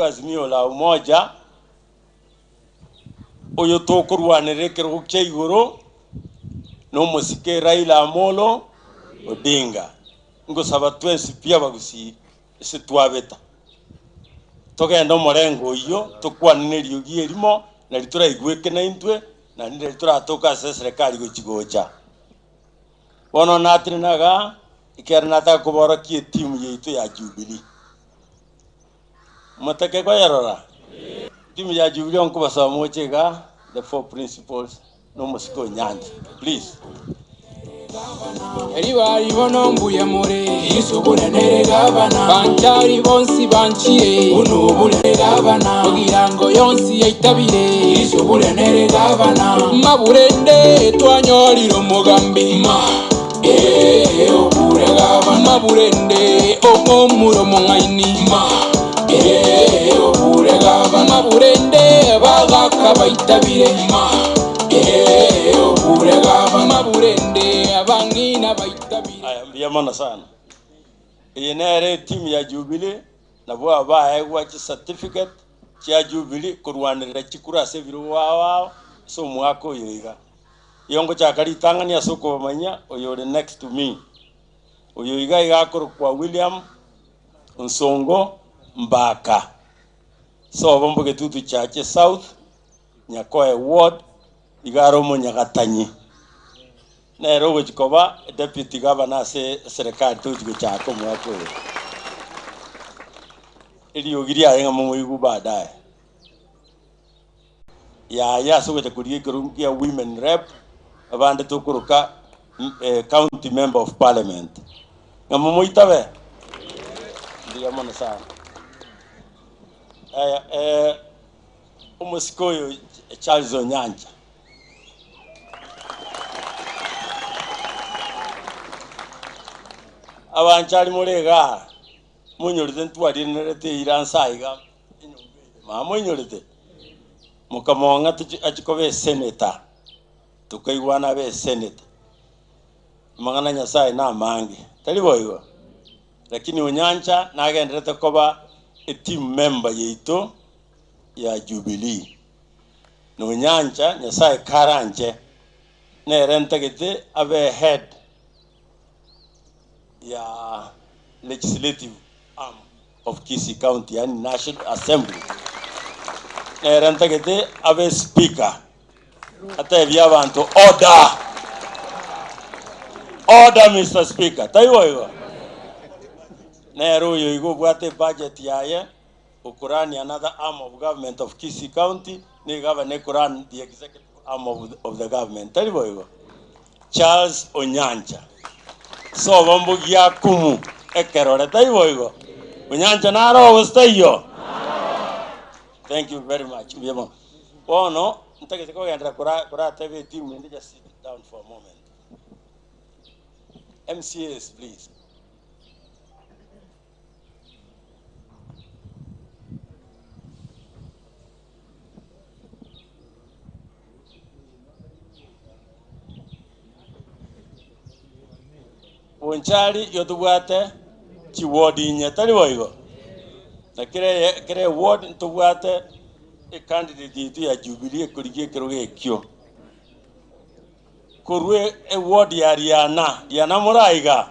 Azimio la Umoja, oyo tokorwanerera ekerogo kia igoro, na omosike Raila Amolo Odinga. Ngosaba twensi pi abagusii ase twabeta, togende omorengo oyio, tokwane na eriogi erimo, nari toraigweke naintwe, naende nari toratoke ase eserekari gochi gocha. Bono natenena igaa, ekiagera nataka koborokia etimu yaito ya Jubilee. Motake koyerora? Timu ya Jubilee onkobasaba moche igaa, the four principles, na omosike o Nyancha. Please. Ribaari bono mbuya more, Banchari bonsi banchire, Ogirango yonsi yaitabire, Maburende twanyorire omogambi, Maburende omomura omong'aini, Maburende abagaka baitabire, Maburende abang'ina baitabire. Aya mbuya mono sana. Eye nere etimu ya Jubilee, nabwo aba baegwa chicertificate chia Jubilee korwanerera chikura ase ebirogo ao ao ase omwaka oyo iga. Igo ngochaka ritang'ani ase okobamanyia oyore next to me. Oyo iga iga akorokwa William Onsongo Mbaka, sobo Mbogetutu Chache South, Nyakoe Ward, iga are omonyagatanyi. Nere ogochi koba deputy governor ase eserekari togochi gochaka omwaka oyo. Eriogi riaye ng'a momoigwe baadaye. Yaya ase ogocha korigia ekerogo kia women rep, abande tokoroka county member of parliament. Ng'a momoitabe? Mbuya mono sana. Aya omosike oyo Charles Onyancha. Abanchari more igaa, monyorete ntwarinerete eira nsa aiga enyomba eye, mama moinyorete? Mokamong'a tochi achie koba esenator, tokaigwana abe esenator. Amang'ana a Nyasaye namange, tari boigo? Lakini Onyancha nagenderete koba eteam member yaito ya Jubilee. Na Onyancha Nyasaye karanche, nere ntagete abe head ya legislative arm of Kisii County yaani National Assembly. Nere ntagete abe speaker, atebie abanto order! Order Mister Speaker, taibo igo? Nere oyo igo obwate ebudget yaye, okorun another arm of government of Kisii County, na egavana ekorun the executive arm of, of the government, tari boigo? Charles Onyancha, sobo mbogiakumu ekerore, tari boigo? Onyancha naro oo gose taiyo? Thank you very much, mbuya mono. Bono, ntagete kogenderera kora koratebe etimu ende just sit down for a moment. MCAs please. Bonchari igo tobwate chiward inye, tari boigo? Na kera eye kera eward ntobwate ecandidate yaito ya Jubilee ekorigia ekerogo ekio. Korwa eward ya Riana, Riana more aiga?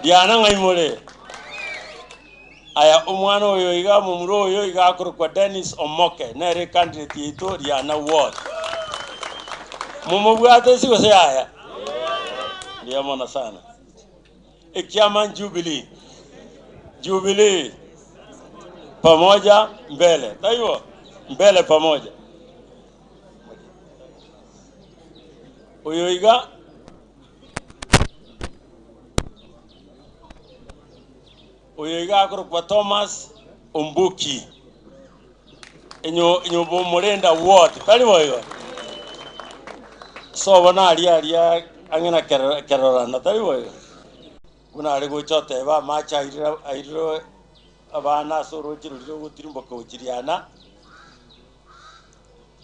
Riana ng'ai more? Aya omwana oyo iga omomura oyo iga akorokwa Dennis Omoke, nere ecandidate yaito Riana ward. Momobwate ase gose yaya? Mbuya mono sana. Ekiama Jubilee, Jubilee pamoja mbele, taibo? Mbele pamoja. Oyo iga Oyo iga akorokwa Thomas Ombuki, enyomba omorenda ward, tari boigo? Sobo naria aria ang'e na Kerorana, tari boigo? Buna are gocha oteba amache airire airire abana ase oroche roria rogotirimboka gochia Riana,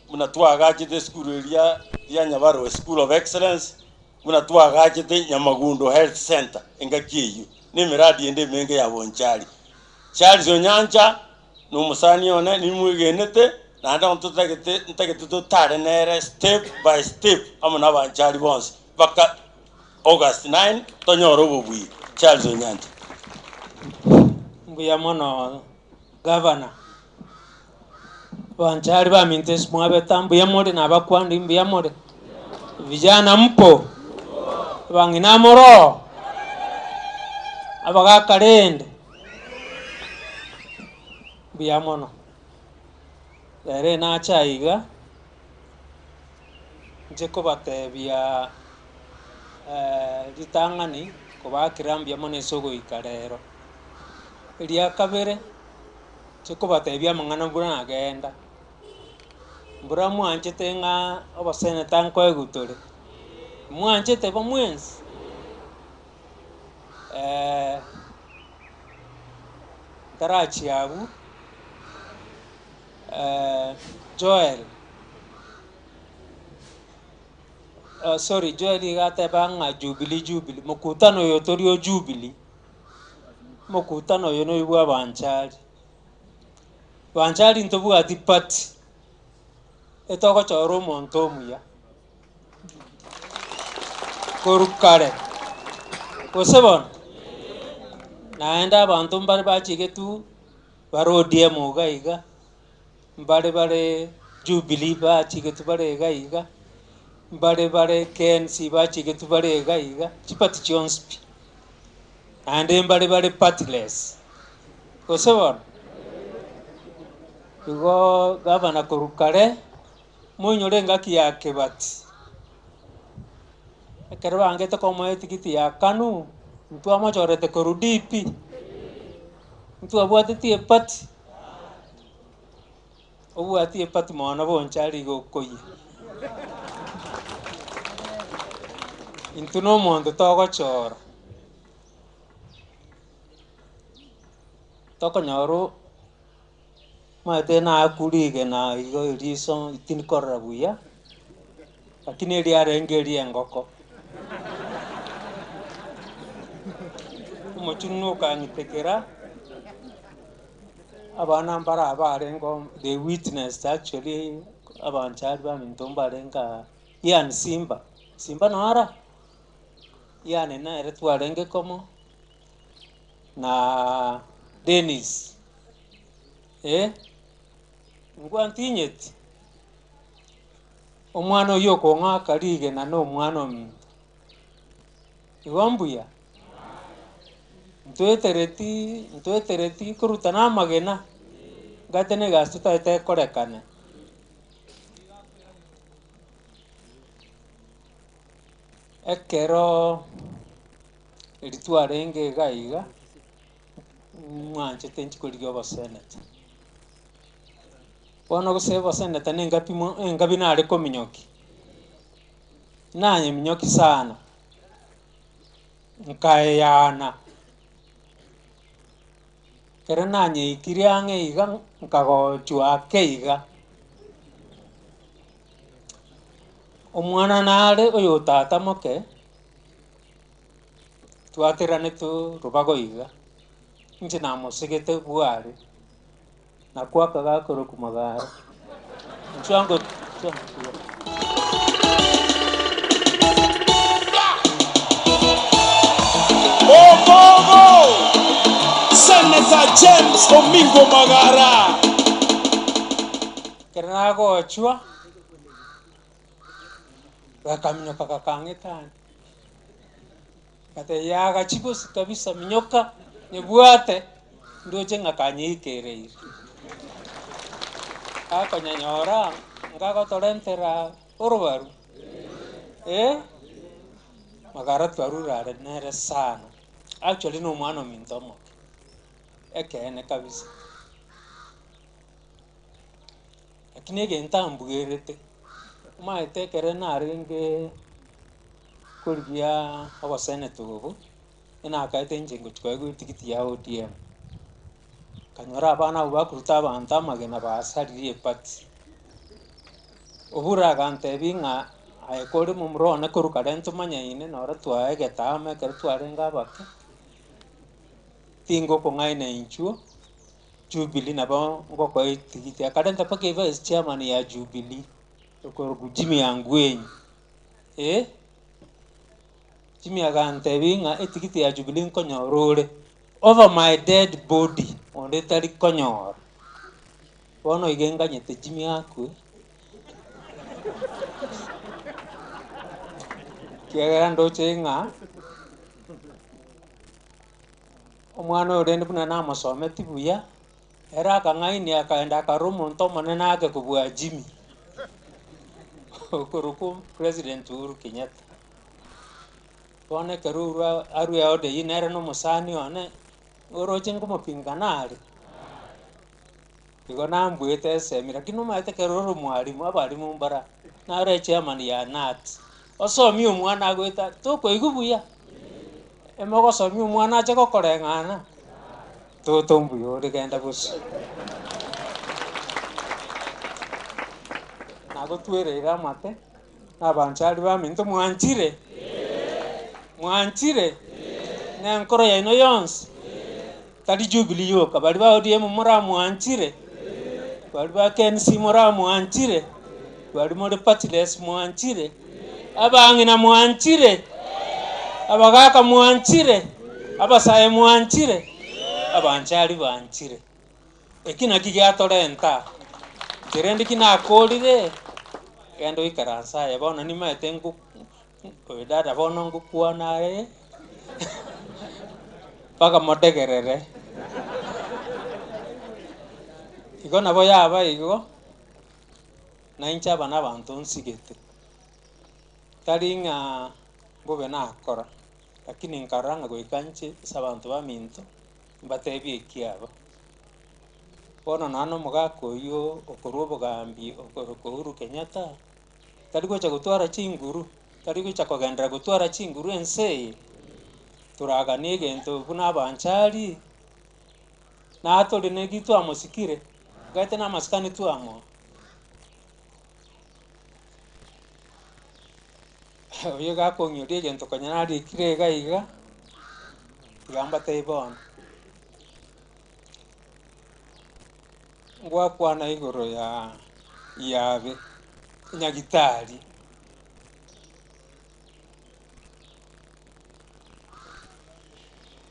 buna twagachete esukuru eria ya Nyabarwa School of Excellence, Buna twagachete Nyamagundo Health Centre engaki eyio, na emeradi ende emenge ya Bonchari. Charles Onyancha. Na omosani one nimwegenete, naende ntotagete ntagete totare nere step by step amo nabanchari bonsi mpaka August 9 tonyore obobui. Charles Onyancha. Mbuya mono Gavana. Abanchari baminto ase mwabeta mbuya more na abakwani mbuya more. Vijana mpo? Abang'ina more oo? Abagaka rende? Mbuya mono. Rero nache aiga, nche kobatebia ritang'ani kobakera mbuya mono ase ogoika rero. Eria kabere, nche kobatebia amang'ana buna nagenda, mbura mwanchete ng'a oboseneta nkoegwa tore, mwanchete bo mwensi? Ntarachia abwo, Joel, sorry Joel iga ateba ng'a Jubilee Jubilee, mokutano oyo tori o Jubilee, omokutano oyo noyo bwa abanchari. Banchari ntobwati party, etogochora omonto omuya. Korwa kare, gose bono, naende abanto mbare bachigetwe bare ODM iga iga, mbare bare Jubilee bachigetwe bare iga iga, mbare bare KNC bachigetwe bare iga iga, chiparty chionsi pi. Naende mbare bare partyless, gose bono? Igo gavana korwa kare. Moinyore engaki ya Kebati, ekero bangete komoa etigiti ya Kanu, ntwamochorete korwa DP, ntwabwatetie eparty, obwati eparty mono bonchari iga okoyia. Intwe na omonto togochora, tokonyora. Omanyete nakure rigena igo eriso tindi korora buya, lakini eriarenge eria engoko. Omochunwa okang'itekera, abana mbare abarenge oo they witnessed actually abanchari baminto mbarenge aa, Ian Simba, Simba noo ara? Ian nere twarenge komo, na Dennis. Eh, nkwantinyeti? Omwana oyio okong'aka rigena nomwana ominto. Igo mbuya? Ntwetereti ntwetereti koruta na amagena, ngate na egasi totagete ekorekane. Ekero eri twarenge iga iga. Mwanchete inche korigia oboseneta. Bono gose oboseneta na engapi mo engabi nare kominyokia, nayeminyokia sana, nkaeyana, ekero nanyeikire ang'e iga nkagochwa ake iga, omwana nare oyo tata moke. Twateranete robago iga, inche namosegete bware, nakwo akagakorokwa magara. Inchuo ango inchuo ango. Omogo! Senator James Omingo Magara. Ekero nagochwa, gakaminyoka gakang'etania. Ngatebia yaga chibosi kabisa minyoka nyebwate ndoche ng'a kanyeikereire. Gakonyanyora ngagotorentera orobaru eh, magara twarure are nere sana, actually na omwana ominto omoke, ekeene kabisa. Lakini egento ambuerete, omanyete ekere narenge korigia oboseneta obo, enakaete inche ngochia koegwa etigiti ya ODM, nkanyora abana abwo bakoruta abanto amagena basaririe eparty. Obure agantebia ng'a aye kore momura one korwa kare ntomanyaine noro twaegete amo ekero twarenge abake, tingokong'aina inchuo. Jubilee nabo ngokoa etigiti, akarenta mpaka evice chairman ya Jubilee, okorokwa Jimmy Angwenyi, eh. Jimmy agantebia ng'a etigiti ya Jubilee nkonyora ore, over my dead body, onde tari konyora. Bono iga nganyete Jimmy akwe, ekiagera ndoche ng'a omwana oyo rende buna namosometi buya, ere akang'ainia akaenda akarora omonto omonene ake kobua Jimmy, okorokwa President Uhuru Kenyatta. Bono ekero Uhuru arwe order eywo nere na omosani one, oroche nkomopinga nare. Igo nambuete esemi lakini omanyete ekero ore omwalimu, abalimu mbara, naro echairman ya KNUT, osomie omwana agoeta tokoigwa buya, emogosomia omwana ache gokoreng'ana, toto mbuya ore genda bosio. Nagotwereire amate, na abanchari baminto mwanchire? Mwanchire? Na enkoro yaino yonsi? Tari Jubilee yoka, baria ba ODM moramwanchire, baria ba KNC moramwanchire, baria more partyless mwanchire, abang'ina mwanchire, abagaka mwanchire, abasae mwanchire, abanchari banchire. Eki naki giatorenta aa, inche rende ki nakorire, genda oikaranse aye bono nimaete nko oyo dada bono ngokwana aye. Mpaka motegerere. Igo nabo yaba igo, na inche aba nabanto nsigete, tari ng'a mbobe nakora, lakini nkarora ng'a goika inche ase abanto baminto, mbatebie ekiaba. Bono nonya na omogaka oywo okorwa obogambi okorokwa Uhuru Kenyatta, tari gocha gotwara chinguru, tari gocha kogenderera gotwara chinguru ense eye. Toraganie egento buna abanchari, natore naki twamosikire, gaete na amasikani twamoa. Oyo iga akong'ioria egento konya narikire iga iga, tiga mbatebie bono. Ngwakwana igoro ya yabe nyagitari.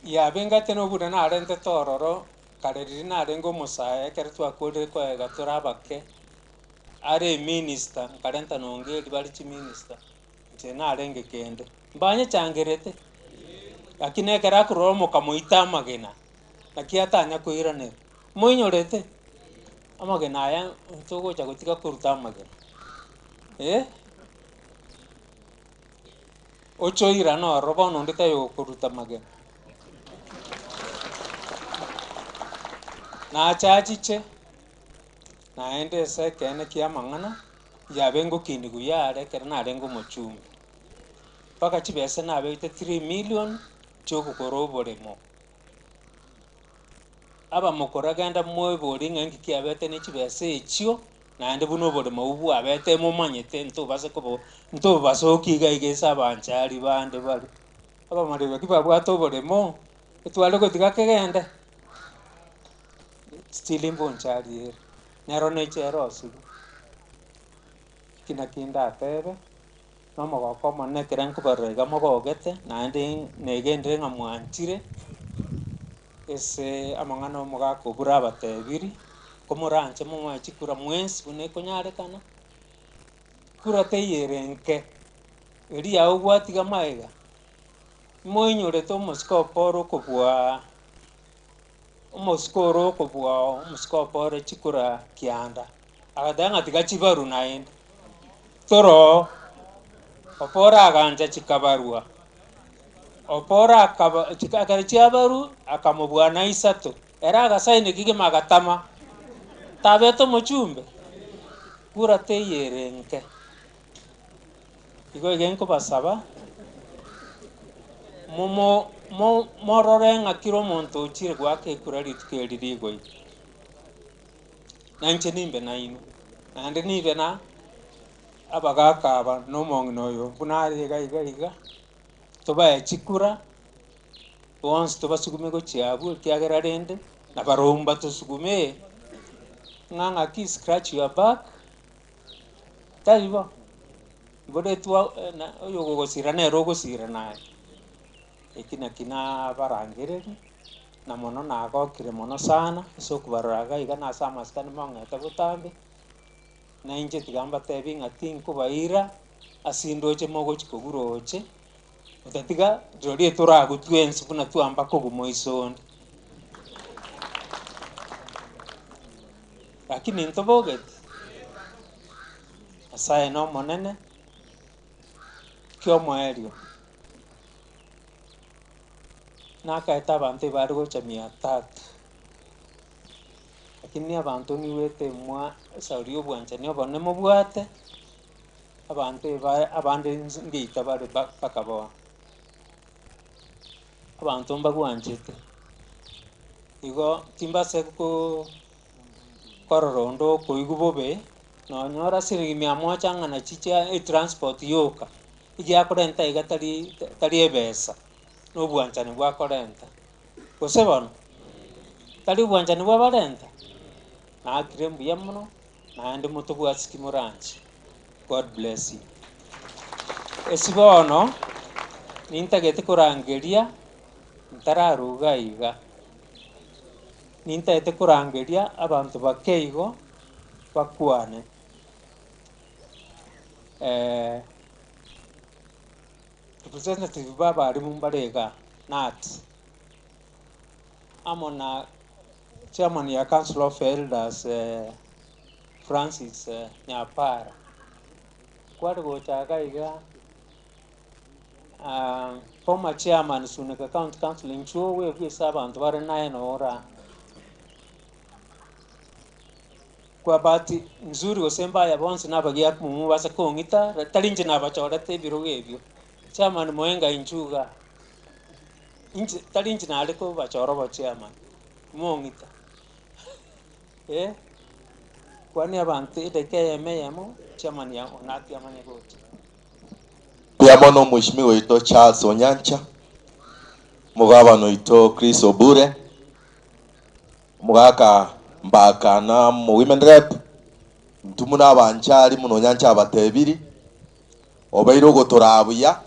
Yabengete nobuna narentete ororo kare riria narenge omosae ekero twakorire koega tore abake, are eminister nkarenta nonga eria bare chiminister, inche narenge kende, mbanyechangerete, lakini ekero akorora omokamoita amagena, naki atanya koiranera, moinyorete? Amagena aya ntogocha gotiga koruta amagena, eh. Oche oirane ororo bono onde taiyo ogokoruta magena. Nache achiche, naende ase ekeene kia amang'ana, yabe ngokinigwa yare ekero narenge omochumbe. Mpaka chibesa nabegete 3 million chiogokora oboremo. Abamokora genda moeborie ng'a inki kiabete ne chibesa echio, naende buna oboremo obwo bwabete momanyete ntobase kobo ntobasokia iga iga ase abanchari bande bare. Abamarebe ki babwate oboremo, etware gotiga kegende, still mbonchari ere, nero neche erosiwe. Eki naki ndatebe, na omogoko omonene ekere nkobarora iga mogogete, naende negenire ng'a mwanchire. Ase amang'ana omogaka obure abatebiri, komoranche momoe chikura mwensi buna ekonyarekana, kura teiyo ere nke, eria yago gwatiga magega, moinyorete omosike opore okobuaa omosike ore okobua omosike opore chikura kianda, agateba ng'a tiga chibarwe naende, toroo, opore agancha chikabarwa. Oporo akaba chika ekero chiabarwa, akamobua na isato, ere agasaini kegima agatama, tabete omochumbe, kura teiyo ere nke. Igo iga nkobasaba, momo mo morore ng'a kera omonto ochire goaka ekura rituko eri rigoika. Na inche nimbe nainwe, naende nibe na abagaka aba na omong'ina oyo buna are iga iga iga. Tobae chikura, bonsi tobasugume gochia abwo ekiagera rende Na barobwo mbatosugume ng'a ng'aki scratch your back, tari bo? Iboretwa na oyokogosira nere ogosira naye. Eki naki nabarangereria, na mono nagokire mono sana ase okobarora iga iga na ase amasikani mong'ete botambe, na inche tiga mbatebie ng'a tinkobaira ase indoche mogochi kogura oche, otatiga rirorio toragutwe ense buna twamba koguma iso onde. Lakini ntobogeti, Nyasaye na omonene, kiomoerio. Nakaete abanto ebare gocha mia tatu, lakini abanto ng'igwete mwa esauri ya obwanchani obonene mobwate, abanto eba abande nse ngeita bare ba mpaka bono. Abanto mbagwanchete, igo timbase koo korora onde okoigwa bobe, nonyora siringi mia moja ng'a nachi chia etransport yoka. Egiakorenta iga tari tari ebesa, na obwanchani bwakorenta. Gose bono, tari obwanchani bwabarenta? Naakire mbuya mono, naende motobwasiki moranche. God bless you. Ase bono, nintagete korangeria, ntararuga iga, nintagete korangeria abanto bake igo, bakwane. Representative ba abalimu mbare igaa, Nat, amo na chairman ya council of elders Francis Nyapara, kware gocha iga iga former chairman Suneka county council inchuo oebwe ase abanto bare naye noo ore aa. Kwa bahati nzuri gose mbaya bonsi nabagiaku momobasa kong'ita, tari inche nabachorete ebirogo ebio, chairman moenga inchuo igaa, inche tari inche nare kobachora obochairman, mong'ita eh, kwania abanto edakika eyemo eyemo, chairman ya onati amanye gocha. Mbuya mono Omweshimiwa oito Charles Onyancha, Omogabana oito Chris Obure, Omogaka Mbaka na omo women rep, intwe buna abanchari buna Onyancha abatebiri, obeire ogotoraa buya,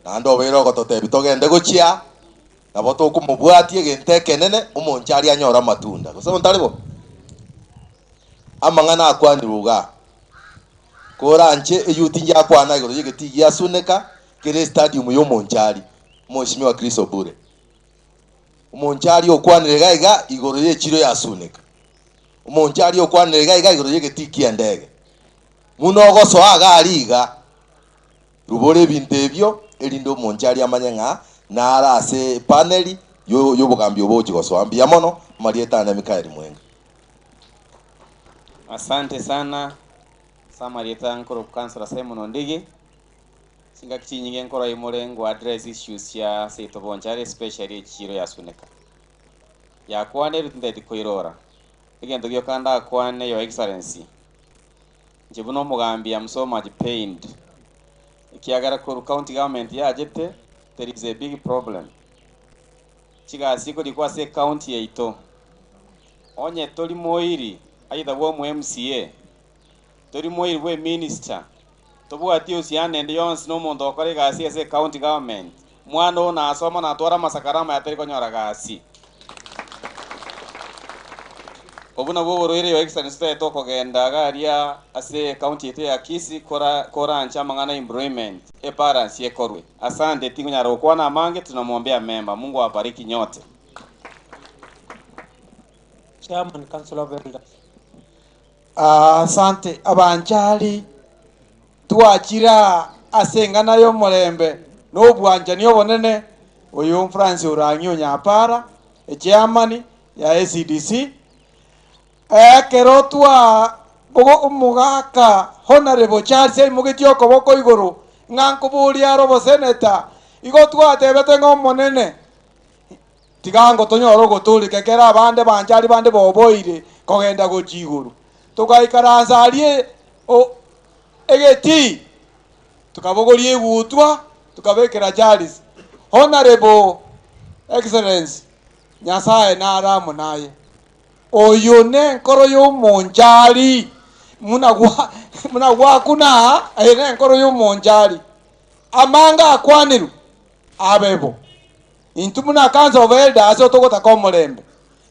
naende obeire ogototebia togende gochia, nabo tokomobwatia egento ekenene, omonchari anyore amatunda, gose tari bo? Amang'ana akwanirwe igaa, koranche eyouth inche akwana igoro y'egetii gia Suneka, kere estadium ya omonchari, Omweshimiwa Chris Obure. Omonchari okwanire iga iga igoro y'echiro ya Suneka. Omonchari okwanire iga iga igoro y'egetii ki'endege. Buna ogosoa iga aria iga, rubora ebinto ebio, erinde omonchari amanye ng'a nare ase epaneli y'obogambi obo ogochia gosoa. Mbuya mono, amarieta ane Mikaeli Mwenga. Asante sana ase amarieta nkorokwa Councillor Simon Ondigi. Chingaki chinyinge nkorwa imore ngo address issues chia seito Bonchari especially echiro ya Suneka. Yakwanerwe tintageti koirora. Egento gioka ndakwane your excellency, inche buna omogambi am so much pained ekiagera korwa county government yachete there is a big problem. Chigasi chikorikwa ase ecounty yaito, onye tori moiri either bwa omo MCA, Tori moiri bw'eminister, tobwati uhusiano ende yonsi nomonto ogokora egasi ase ecounty government. Mwana oo nasoma natware amasakara amaya tari konyora gasi. Obwo nabwo oborwaire Your Excellency totaete okogenda iga aria ase ecounty yaito ya Kisii kora koranche amang'ana employment ebalance ekorwe. Asante tingonyara gokwana amange tunamwombea mema. Mungu awabariki nyote. Chairman Council of Elders. Asante abanchari, twachire aa ase eng'ana y'omorembe na obwanchani obonene, oyo Francis Orang'i o Nyapara, echairman ya ACDC. Ekero twa omogaka Honourable Charles aimogetie okoboko igoro ng'a nkoboria are oboseneta, igo twatebete ng'a omonene Tiga ngotonyore ogotooreka ekero abande banchari bande boboire kogenda gochia igoro. Togaikaransa aria egetii, tokabogoria egutwa, tokabekera Charles. Honourable Excellency, Nyasaye nare amo naye. Oyo nenkoro y'omonchari, buna gwa buna gwakuna aa, eye nenkoro y'omonchari. Amanga akwanirwe abe bo. Intwe buna Council of Elders togotaka omorembe,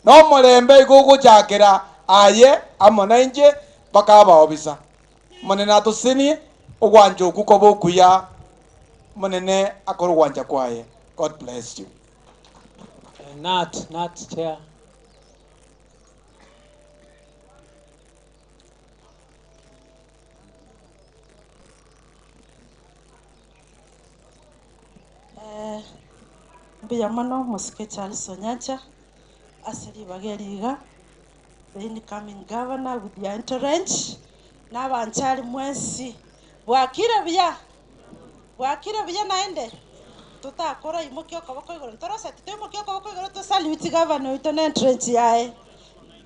na omorembe igo ogochakera aye amo nainche mpaka abaobisa. Omonene atosesenie, ogwancha okwo kobe okuya, Omonene akore ogwancha kwaye. God bless you. Nat, Nat chair. Eh, mbuya mono mosike Charles Onyancha ase ribaga eri iga, the incoming governor with your entourage, na abanchari mwensi, bwakire buya? Bwakire buya naende? Totakora imokia okoboko igoro, ntoroseti toimokie okoboko igoro to salute governor oito na entourage yaye.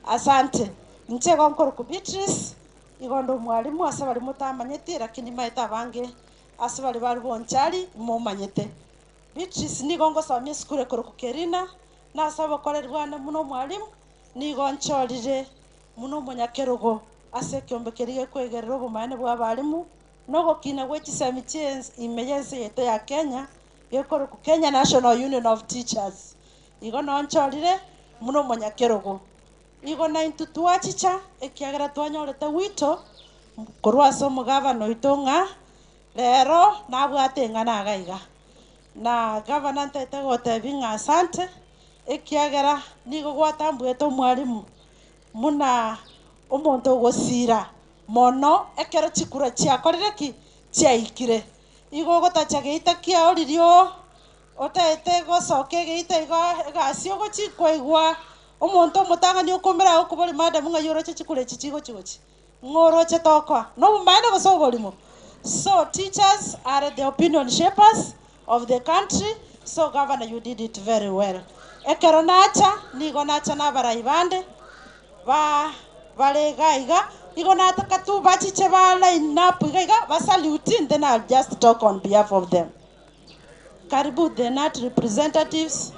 Asante. Inche igo nkorokwa Beatrice, igo nde omwalimu ase baria motamanyeti lakini maete abange ase baria bare bonchari momanyete. Beatrice nigo ngosomia esukuru ekorokwa Kerina, na ase obokoreri bwane buna omwalimu, nigo nchorire buna omonyakerogo ase ekeombe keria gekwegerera obomaene bwa abalimu, na ogokina gwe chisemi chi'ense ime y'ense yaito ya Kenya, gekorokwa Kenya National Union of Teachers. Igo noo nchorire buna omonyakerogo. Igo naintwe twachicha, ekiagera twanyorete gwito korwa ase omogavana oito ng'a rero nabwate eng'ana iga iga. Na gavana ntaete gotebia ng'a asante, ekiagera nigo gwatambuete omwalimu buna omonto ogosira mono ekero chikura chiakorire ki? Chiaikire. Igo ogotacha geita kiao riria otaete gosoka egeita igo egasi ogochi kwaigwa omonto omotang'ani okoumera agokoboria madam ng'ai oroche chikura echi chigochi gochi? Ng'o oroche tokoa? Nobomaene gose oborimo? So teachers are the opinion shapers of the country, so governor you did it very well. Ekero nacha, nigo nacha na abarai bande ba bare iga iga, igo nataka tu bachiche ba line up iga iga, ba salute then I'll just talk on behalf of them. Karibu the NAT representatives.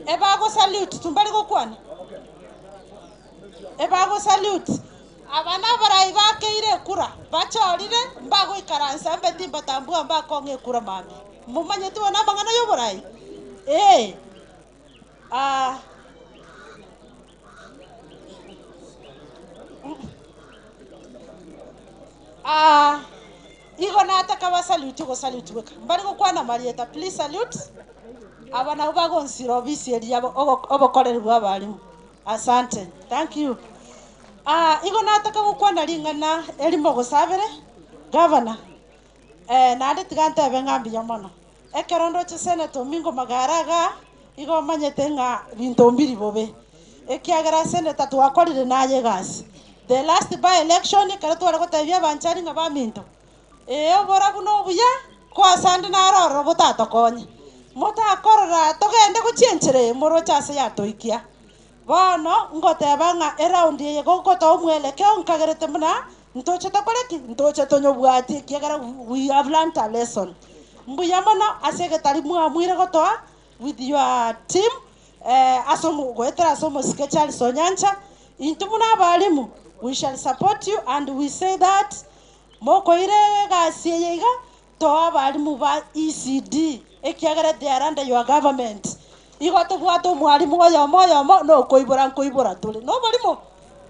Ebago salute tu mbari gokwana. Ebago salute. Aba nabarai bakeire ekura, bachorire mbagoikaransa mbe timbatambua mbakong'a ekura mambia. Momanyeti bono amang'ana y'oborai? Eh. Ah. Ah. Igo nataka basalute ogosalute gweka. Mbari gokwana marieta, please salute. Aba nabo bagonsira obisi eria obokoreri bwa abalimu. Asante. Thank you. Ah, igo nataka gokwana ring'ana erimo gose abere, gavana. Eh, naende tiga ntebe ng'a mbuya mono. Ekero ndoche Senator Omingo Magara igaa, igo omanyete ng'a binto mbiri bobe. Ekiagera Senator twakorire naye egasi. The last by election ekero tware gotebia abanchari ng'a baminto, ee oborabu na obuya, ko ase ande naro ororo botatokonye. Motakorora togende gochia enchera eye moroche ase yatoikia. Bono ngoteba ng'a eround eye gogotoa omwelekeo nkagerete buna ntoche tokore ki? Ntoche tonyobwatie ekiagera we have learnt a lesson. Mbuya mono ase egetari mwamuire gotoa with your team ase omo goetera ase omosike Charles Onyancha, intwe buna abalimu we shall support you and we say that mokoira egasi eye iga toa abalimu ba ECD ekiagera they are under your government. Igo tobwate omwalimu oyomo oyomo na okoibora nkoibora tore na oborimo.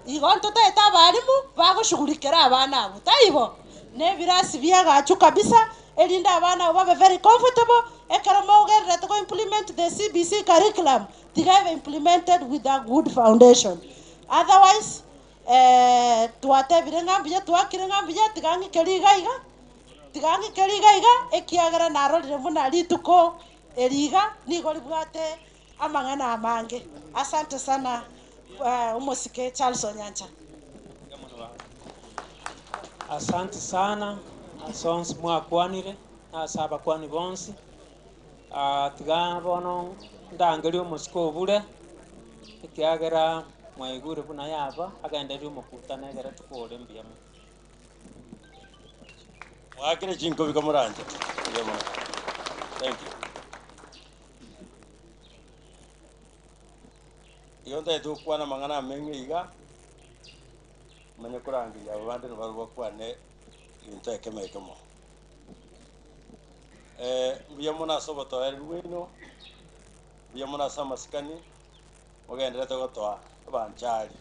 Igo ntotaete abalimu bagoshughulikera abana abwo, taibo? Na ebirasi biagachwa kabisa erinde abana abwo babe very comfortable ekero mogererete go implement the CBC curriculum tiga ebe implemented with a good foundation. Otherwise twatebire ng'a mbuya twakire ng'a mbuya tiga ng'ike riga iga, tiga ng'ike riga iga ekiagera narorire buna rituko eri iga nigo ribwate amang'ana amange. Asante sana omosike Charles Onyancha. Asante sana ase onsi mwakwanire na ase abakwani bonsi. Tiga bono ndangerie omosike obure, ekiagera mwaigure buna yaba, agendererie omokutano egere tokore mbuya mono. Mwakire chinkobi komoranche. Mbuya mono. Thank you. Igo ntagete gokwana amang'ana ameng'e iga, manye korangeria aba bande nabarabwo bakwane egento ekemo ekemo. Mbuya mono ase obotoereru bwaino, mbuya mono ase amasikani, mogendererete gotoa abanchari.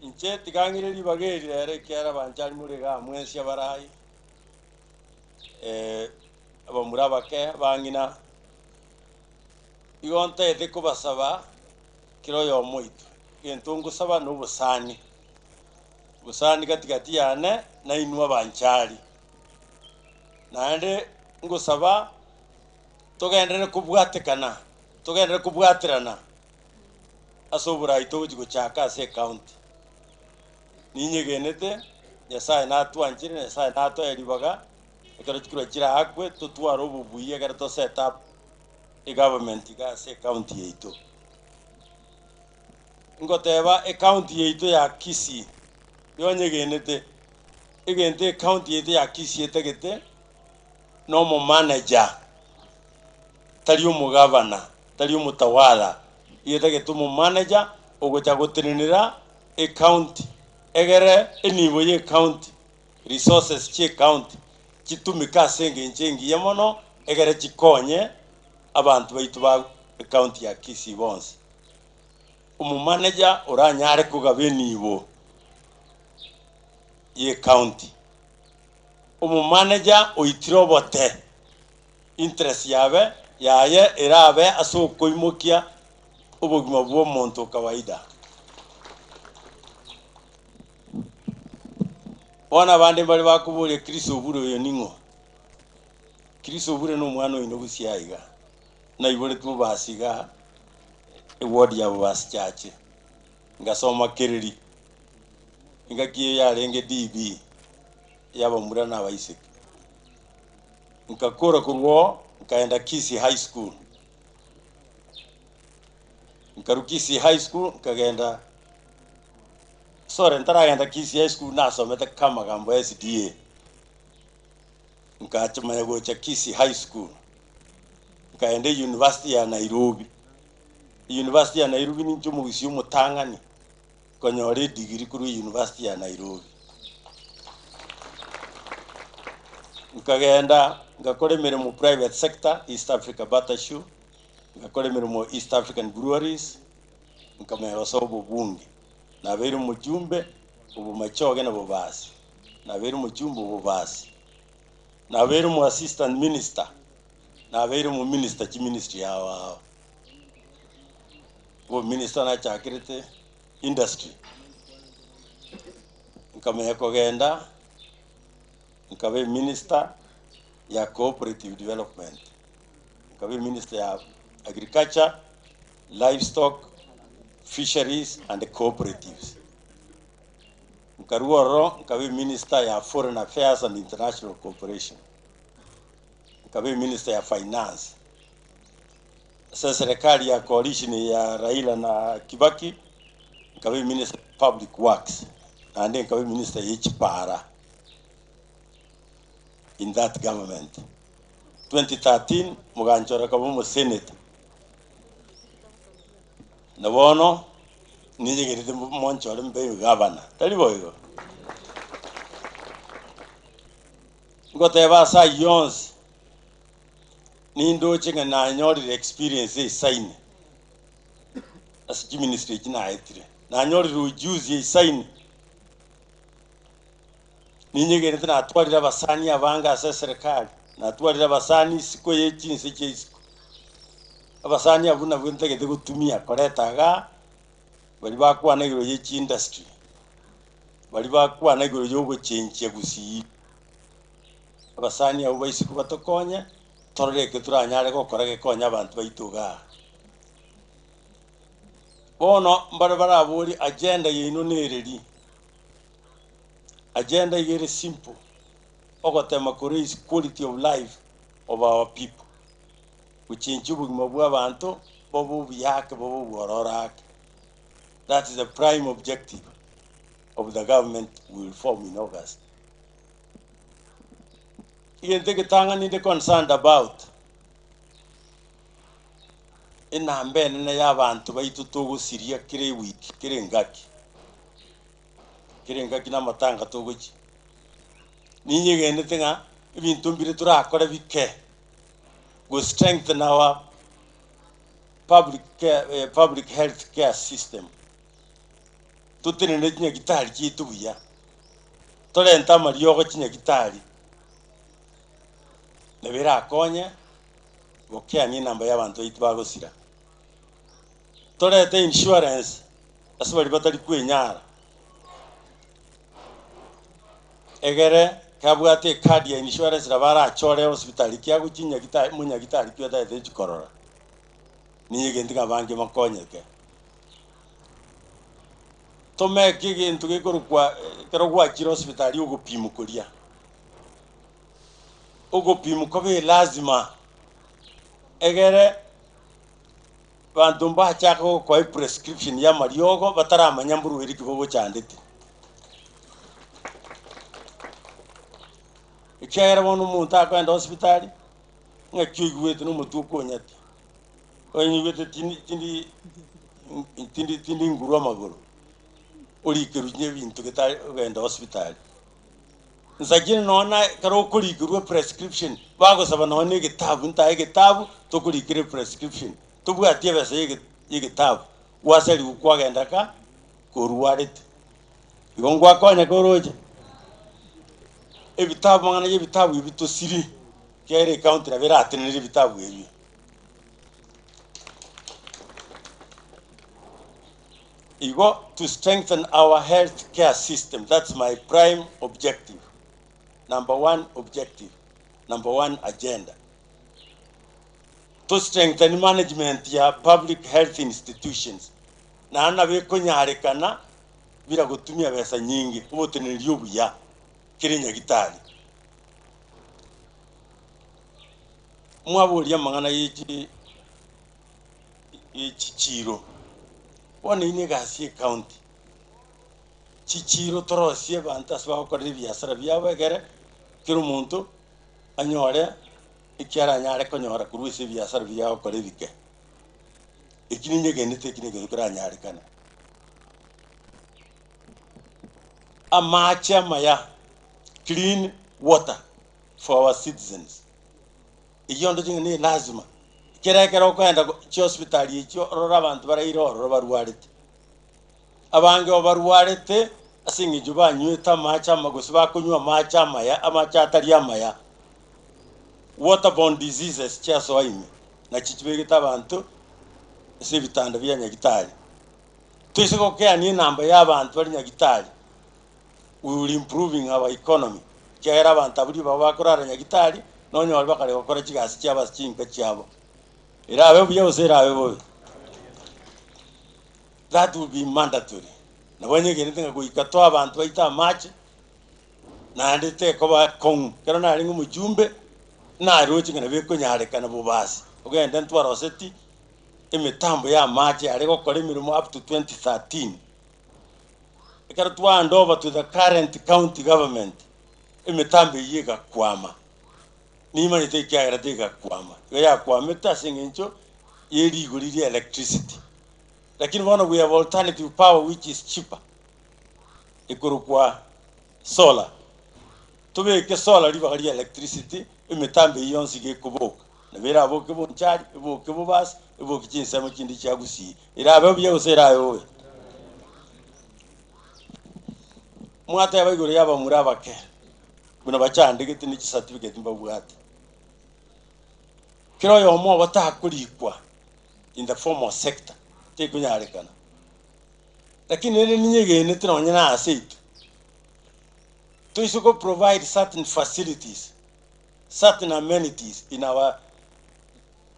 Inche tiga ng'ire ribaga eri rero ekiagera abanchari more igaa mwensi abarai, abamura abake, abang'ina, igo ntagete kobasaba kera oyomo oito, egento ngosaba na obosani, obosani gati gati yane na inwe abanchari. Naende ngosaba togenderere kobwatekana, togenderere kobwaterana ase oborai togochi gochaka ase ecounty. Ninyegenete, Nyasaye natwanchire, Nyasaye natoe ribaga, ekero chikura chiraakwe totware obobuya ekero to set up egovernment iga ase ecounty yaito. Ngoteba ecounty yaito ya Kisii, yonyegenete, egento ecounty yaito ya Kisii etagete, na omomanager, tari omogavana, tari omotawala, iga etagete omomanager ogocha gotenenera ecounty, egere enibo ya ecounty, resources chia ecounty chitumeke ase engencho engiya mono, egere chikonye abanto baito ba ecounty ya Kisii bonsi. Omomanager oranyare kogaba enibo ya ecounty. Omomaneja oitire obote, interest yabe yaye erabe ase okoimokia obogima bw'omonto o kawaida. Bono abande mbare bakoboria Chris Obure oyo ning'o? Chris Obure nomwana oino gusii aiga, naiboretwe Bobasi igaa, eward ya Bobasi Chache, ngasoma Kereri. Engaki eyio yarenge DB y'abamura na abaiseke. Nkakora korwa oo nkaenda Kisii High School. Nkarwa Kisii High School nkagenda sorry ntaragenda Kisii High School nasomete Kamagambo SDA. Nkacha manya gocha Kisii High School, nkaenda University ya Nairobi. University ya Nairobi ninche omogusii omotang'ani. konyora edigiri korwa University ya Nairobi. Nkagenda ngakora emeremo private sector, East Africa Butter Shoe, ngakora emeremo East African Breweries, nkamanya gosoa obobunge. Nabeire omojumbe obomachoge na bobasi, nabeire omojumbe obobasi, nabeire omo assistant minister, nabeire omominister chiministry ao ao. Obominister nachakerete industry, nkamanya kogenda nkaba eminister ya cooperative development, nkaba eminister ya agriculture, livestock, fisheries and cooperatives. Nkarwa ororo nkaba eminister ya foreign affairs and international cooperation, nkaba eminister ya finance. Ase eserekari ya coalition ya Raila na Kibaki, nkaba eminister ya public works, naende nkaba eminister ye chipara in that government. 2013 moganchora kaba omosenator. Na bono ninyegerete monchore mbe gavana, tari boigo? Ngoteba ase ayio onsi, Nindoche ng'a nanyorire experience eisaine ase chiministry echi naetire. Nanyorire ujuzi eisaine. Ninyegerete natwarire abasani abange ase eserekari, natwarire abasani isiko ye chinse chia isiko. Abasani abwo nabwo ntagete gotumia koreta igaa, baria bakwana igoro ye chiindustry, baria bakwana igoro ya ogochenchia gusii. Abasani abwo ba isiko batokonye, torore eke toranyare gokora gekonye abanto baito igaa. Bono mbare baraborie agenda yaino nereri? Agenda iga ere simple, ogotema ko raise quality of life of our people, gochenchia obogima bwa abanto bobe obuya ake bobe obwororo ake. That is the prime objective of the government we will form in August. Egento egetang'ani inde concerned about, Enamba enene y'abanto baito togosiria kera ewiki, kera engaki, kera engaki na amatanga togochia. Ninyegenete ng'a ebinto mbire torakore bike go strengthen our public care, public health care system. Totenene chinyagitari chiaito buya, torente amariogo chinyagitari, nabo erakonye gokeania enamba ya abanto baito bagosira. Torete insurance ase baria batari kwenyara, egere kabwate ecard ya insurance nabo arachore hospitali ki agochia nyagitari monyagitari ki otagete gochia korora. Nigo egento ng'a abange bakonyeke. Tomeke egento gekorokwa ekero gwachire hospitali ogopimwa koria, ogopimwa kobe lazima egere abanto mbachake gokoa eprescription ya amariogo bataramanya mborwaire ki bogochandete. Ekiagera bono omonto akogenda hospitali, ng'aki oigwete na omotwe okonyete, onye tindi tindi tindi tindi nguru amagoro, orikerwe na ebinto getari ogenda hospitali. Nsakire nonya na ekero okorikerwa eprescription, bagosaba nonya na egetabu ntae egetabu tokorikera eprescription, tobwati ebesa ya ege ya egetabu, gwasariwa kwagenda ka korwarete. Igo ngwakonya koroche, ebitabu amang'ana ya ebitabu ebi tosiri, ekiagera ecounty nabo eratenenere ebitabu ebio. Igo to strengthen our health care system, that's my prime objective, number one objective, number one agenda. To strengthen management ya public health institutions, naende nabo ekonyarekana bila gotumia besa nyinge, oboteneneri obuya kere nyagitari. Mwaboria amang'ana ye chi ye chichiiro. Bono eyio negasi ye county, chichiiro torosie abanto ase bagokorera ebiasara biabo ekere kera omonto anyore eki aranyare konyora korwa ase ebiasara biria agokora ebike. Eki ninyegenete eki negento keranyarekane. Amache amaya, clean water for our citizens. Eyio onde ching'ana ne lazima, kera ekero okoenda chihospitali echio orore abanto baraire ororo barwarete. Abange oo barwarete ase eng'encho banywete amache ama gose bakonywa amache amaya amache atari amaya. Water borne diseases chiasoa ime, nachi chibegete abanto ase ebitanda bia nyagitari. Toise gokeania enamba ya abanto bare nyagitari, we will improving our economy, ekiagera abanto abwo ribaga bakorara nyagitari, nonyore bakare gokora chigasi chiabo ase chinka chiabo. Erabe buya gose erabe bobe? That will be mandatory. Nabo nyegenete ng'a goika toe abanto baito amache, naende tekoba kong'u. Ekero narenge omojumbe, naroche ng'a nabo ekonyarekana bobasi, ogende ntwaroseti emetambo ya amache yare gokora emeremo up to 2013. Ekero twa hand over to the current county government, emetambo eyio egakwama, nimanyete ekiagera tegakwama, igo yakwamete ase eng'encho ye rigori ria electricity. Lakini bono we have alternative power which is cheaper, ekorokwa solar. Tobeke solar ribaga ria electricity, emetambo eyio yonsi iga ekoboka, nabo eraboke Bonchari, eboke Bobasi, eboke chinsemo chinde chia Gusii. Erabe buya gose erabe bobe? Mwateba igoro y'abamura abake, buna bachandegete ne chicertificate mbabwate. Kera oyomo obo takorikwa in the formal sector, tekonyarekana. Lakini rende ninyegenete nonye na ase intwe, toise ko provide certain facilities, certain amenities in our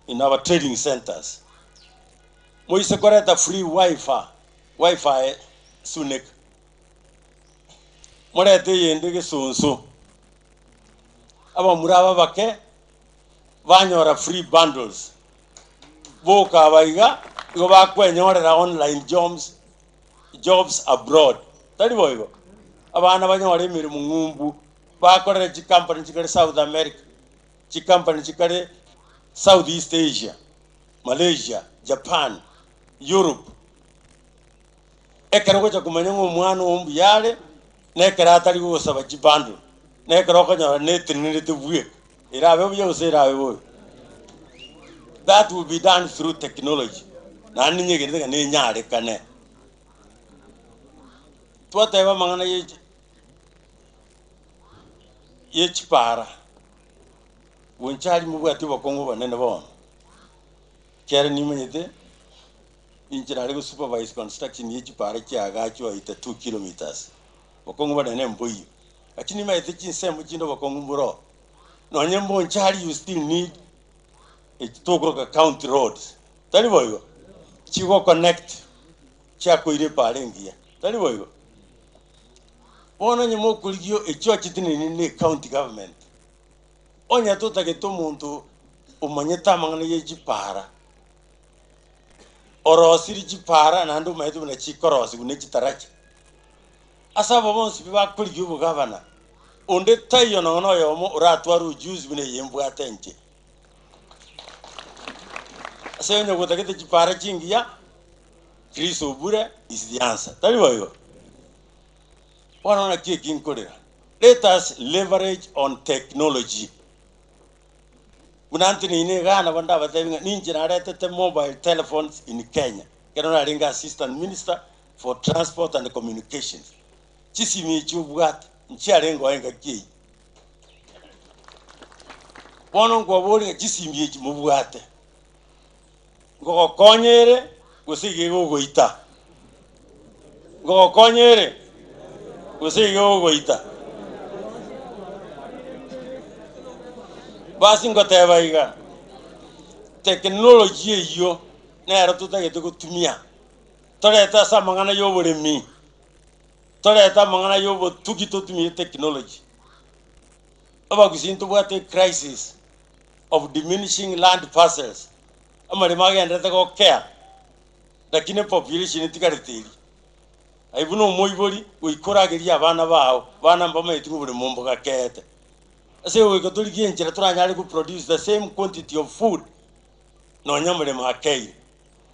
in our trading centres. Moise koreta free wifi, wifi suneka, morete eyende gesonso, abamura aba abake banyora free bundles, boka aba iga, igo bakwenyorera online jobs, jobs abroad, tari boigo? Abana banyore emeremo ng'umbu, bakorere chicompany chikare South America, chicompany chikare South East Asia, Malaysia. Japan, Europe, ekero ogocha komanya ng'a omwana oo mbuya are, na ekero atari gogosaba chibundle, na ekero okonyora netenenerete bweka, erabe buya gose erabe bobe? That will be done through technology, naende ninyegenete ng'a nenyarekane. Twateba amang'ana ye chi ye chipara, Bonchari mobwati obokong'u obonene bono, ekiagera nimanyete inche nare go supervise construction ye chipara chiagachwa 82 kilometres, bokong'u bonene mboiyo. Lakini nimanyete chinsemo chinde obokong'u mboro, nonye mbonchari you still need echi tokoroka county roads, tari boigo? Chigo connect chiakoira epara engiya, tari boigo? Bono onye mokorigia echio chitinini ne ecounty government, onye totagete omonto omanyete amang'ana ye chipara, orosirie chipara naende omanyete buna chikorosiwa ne chitaracha, ase aba bonsi pi bakorigia obogavana, onde taiyo nonya na oyomo oratware ujuzi buna eye mbwate inche. Ase onye gotagete chipara chingiya, Chris Obure is the answer, tari boigo? Bono naki eki nkorera, let us leverage on technology. Buna nteneine igaa nabo ndabatebi ng'a ninche naretete mobile telephones in Kenya, ekero narenge assistant minister for transport and communications. Chisimi echi obwate, nchiarenge oo engaki eyio. Bono nkobaboria ng'a chisimi echi mobwate, Ngogokonya ere, gose iga egogoita? Ngogokonya ere, gose iga egogoita? Basi ngoteba iga, technology eyio nero totagete gotumia, torete ase amang'ana ya oboremi, torete amang'ana ya obotugi totumie technology. Abagusii ntobwate ecrisis of diminishing land parcels, amaremo agenderete gokea, lakini epopulation etigarete eria. Aye buna omoibori, goika oragerie abana bao, abana mbamaeti ng'a oboremo mbogakeete. Ase igo goika torigie enchera toranyare go produce the same quantity of food nonya amaremo akeire.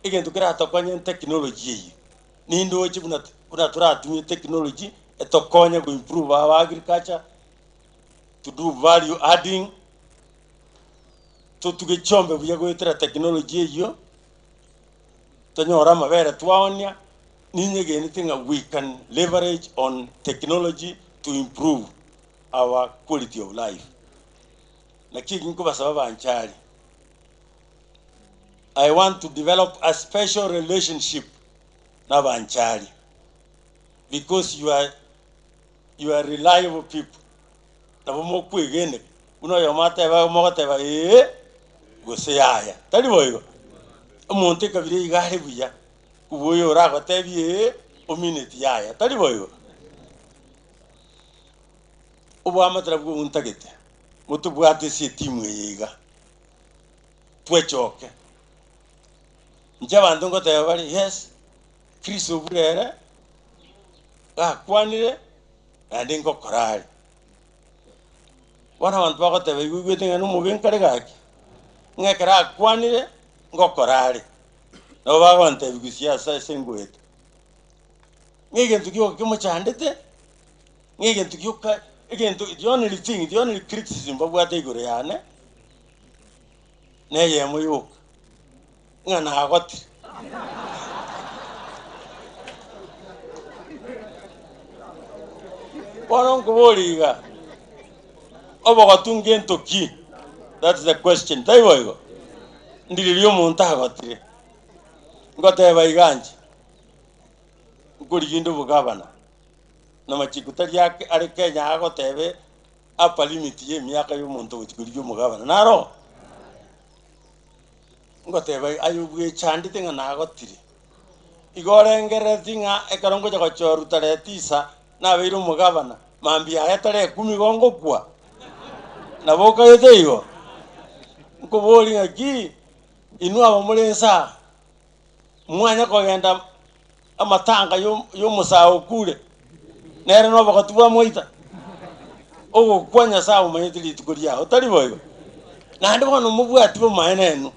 Egento keratokonye technology eyio, nindoche buna buna toratumie technology etokonye go improve our agriculture, to do value adding, totuge chiombe buya goetera technology eyio, tonyore amabere twaonia, ninyegenete ng'a we can leverage on technology to improve our quality of life. Naki eki nkobasaba abanchari, I want to develop a special relationship na abanchari because you are you are reliable people, nabo mokwegeneka, buna oyomo ateba mogoteba ee, gose yaya, tari boigo? Omonto ekabira iga are buya, kobua oyo oragotebie ee, omineti yaya, tari boigo? Oboamate nabwo ntagete, motobwate ase etimu eye iga, twechoke. Inche abanto ngoteba bare yes, Kristo obure ere, gakwanire, naende ngokora are. Bono abanto bagoteba igo oigwete ng'a nomobe nkare gaki, ng'a ekero akwanire, ngokora are. Nabo bagontebia gusii ase ase ngoeta. Ng'a egento gioka kemochandete, ng'a egento gioka egento the only thing, the only criticism babwate igoro yane, na eyemo yoka, ng'a nagotire. Bono nkoboria iga, obogotu ngento ki? That's the question, taibo igo? Ndiriria omonto agotire, ngoteba iga inche, nkorigia inde obogavana, na machiko tari ake are Kenya agotebe upper limit ya emiaka ya omonto ogochia korigia omogavana, naro? Ngoteba aye bwechandete ng'a nagotire. Igo orengerereti ng'a ekero ngocha gochorwa tarehe tisa nabeire omogavana, mambia aye tarehe ikomi igo ngokwa? Nabo okaete igo? Nkoboria ng'aki, inwe aba more inse aa, mwanya kogenda amatanga yo yomosae okure, nere na obogotu bwamoita? Ogokwa Nyasae omanyete rituko riao, tari boigo? Naende bono mobwati bomaene inwe.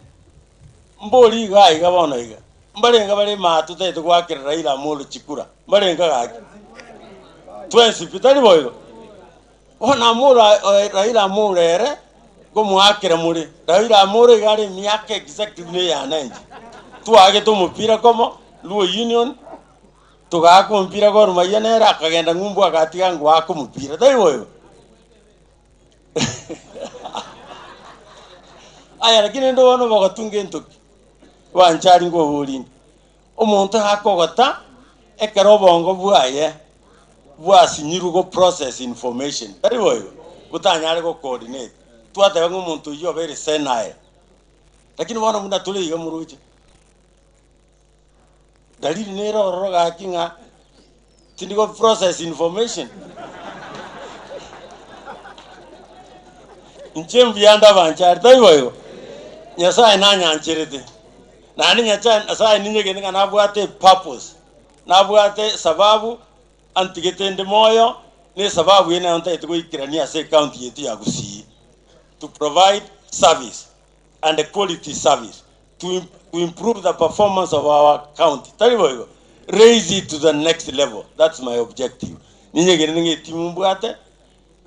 Mbori iga iga bono iga, mbarenge bare imaa totagete goakera Raila Amolo chikura, mbarenge gaki? Twensi pi, tari boigo? Bono Amolo Raila Amolo ere, nkomoakera more, Raila Amolo iga are emiaka exactly buna eyane inche. Twaagete omopira komo, Luo Union, togaaka omopira Gor Mahia nere akagenda ng'umbu agatiga ngoaka omopira, tari boigo? Aya lakini rende bono bogotunga entoki, bwanchari nkoborinde, omonto akogota ekero obongo bwaye bwasinyirwe go process information, tari boigo? Botanyare go coordinate, twateba ng'a omonto oyio obeire senile, lakini bono buna tore iga moroche, dalili nere ororo gaki ng'a tindi go process information. Inche mbuya nde abanchari, tari boigo? Nyasaye nanyancherete, naende Nyasaye Nyasaye ninyegete ng'a nabwate epurpose, nabwate esababu antigete nde moyo, na esababu eye nero ntagete goikerania ase ecounty yaito ya Gusii, to provide service and quality service to to improve the performance of our county, tari boigo? Raise it to the next level, that's my objective. Ninyegene ng'a etimu mbwate,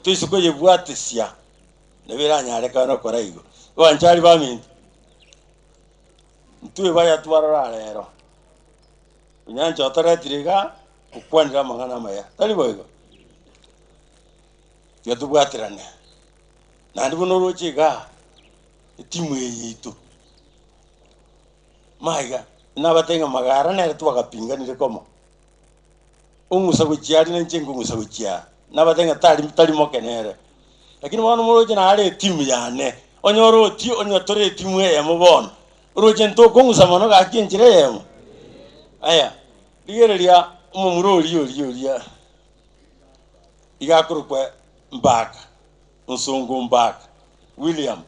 toise koyebwatesia, nabo eranyarekane gokora igo. Abanchari baminto, intwe baya twarora rero, onyancha otoretire igaa, okwanire amang'ana amaya, tari boigo? Tiga tobwaterane, naende buna oroche igaa, etimu eye yaito, maiga, nabatebie ng'a magara nere twagapinganire komo, ong'usa gochia aria na inche nkong'usa gochia aa, nabatebie ng'a tari tari moke nere. Lakini bono moroche nare etimu yane, onyore otie onye tore etimu eyemo bono, oroche ntokong'usa mono gaki enchera eyemo. Aya, rigereria omomura oria oria oria iga akorokwa Mbaka, Onsongo Mbaka William,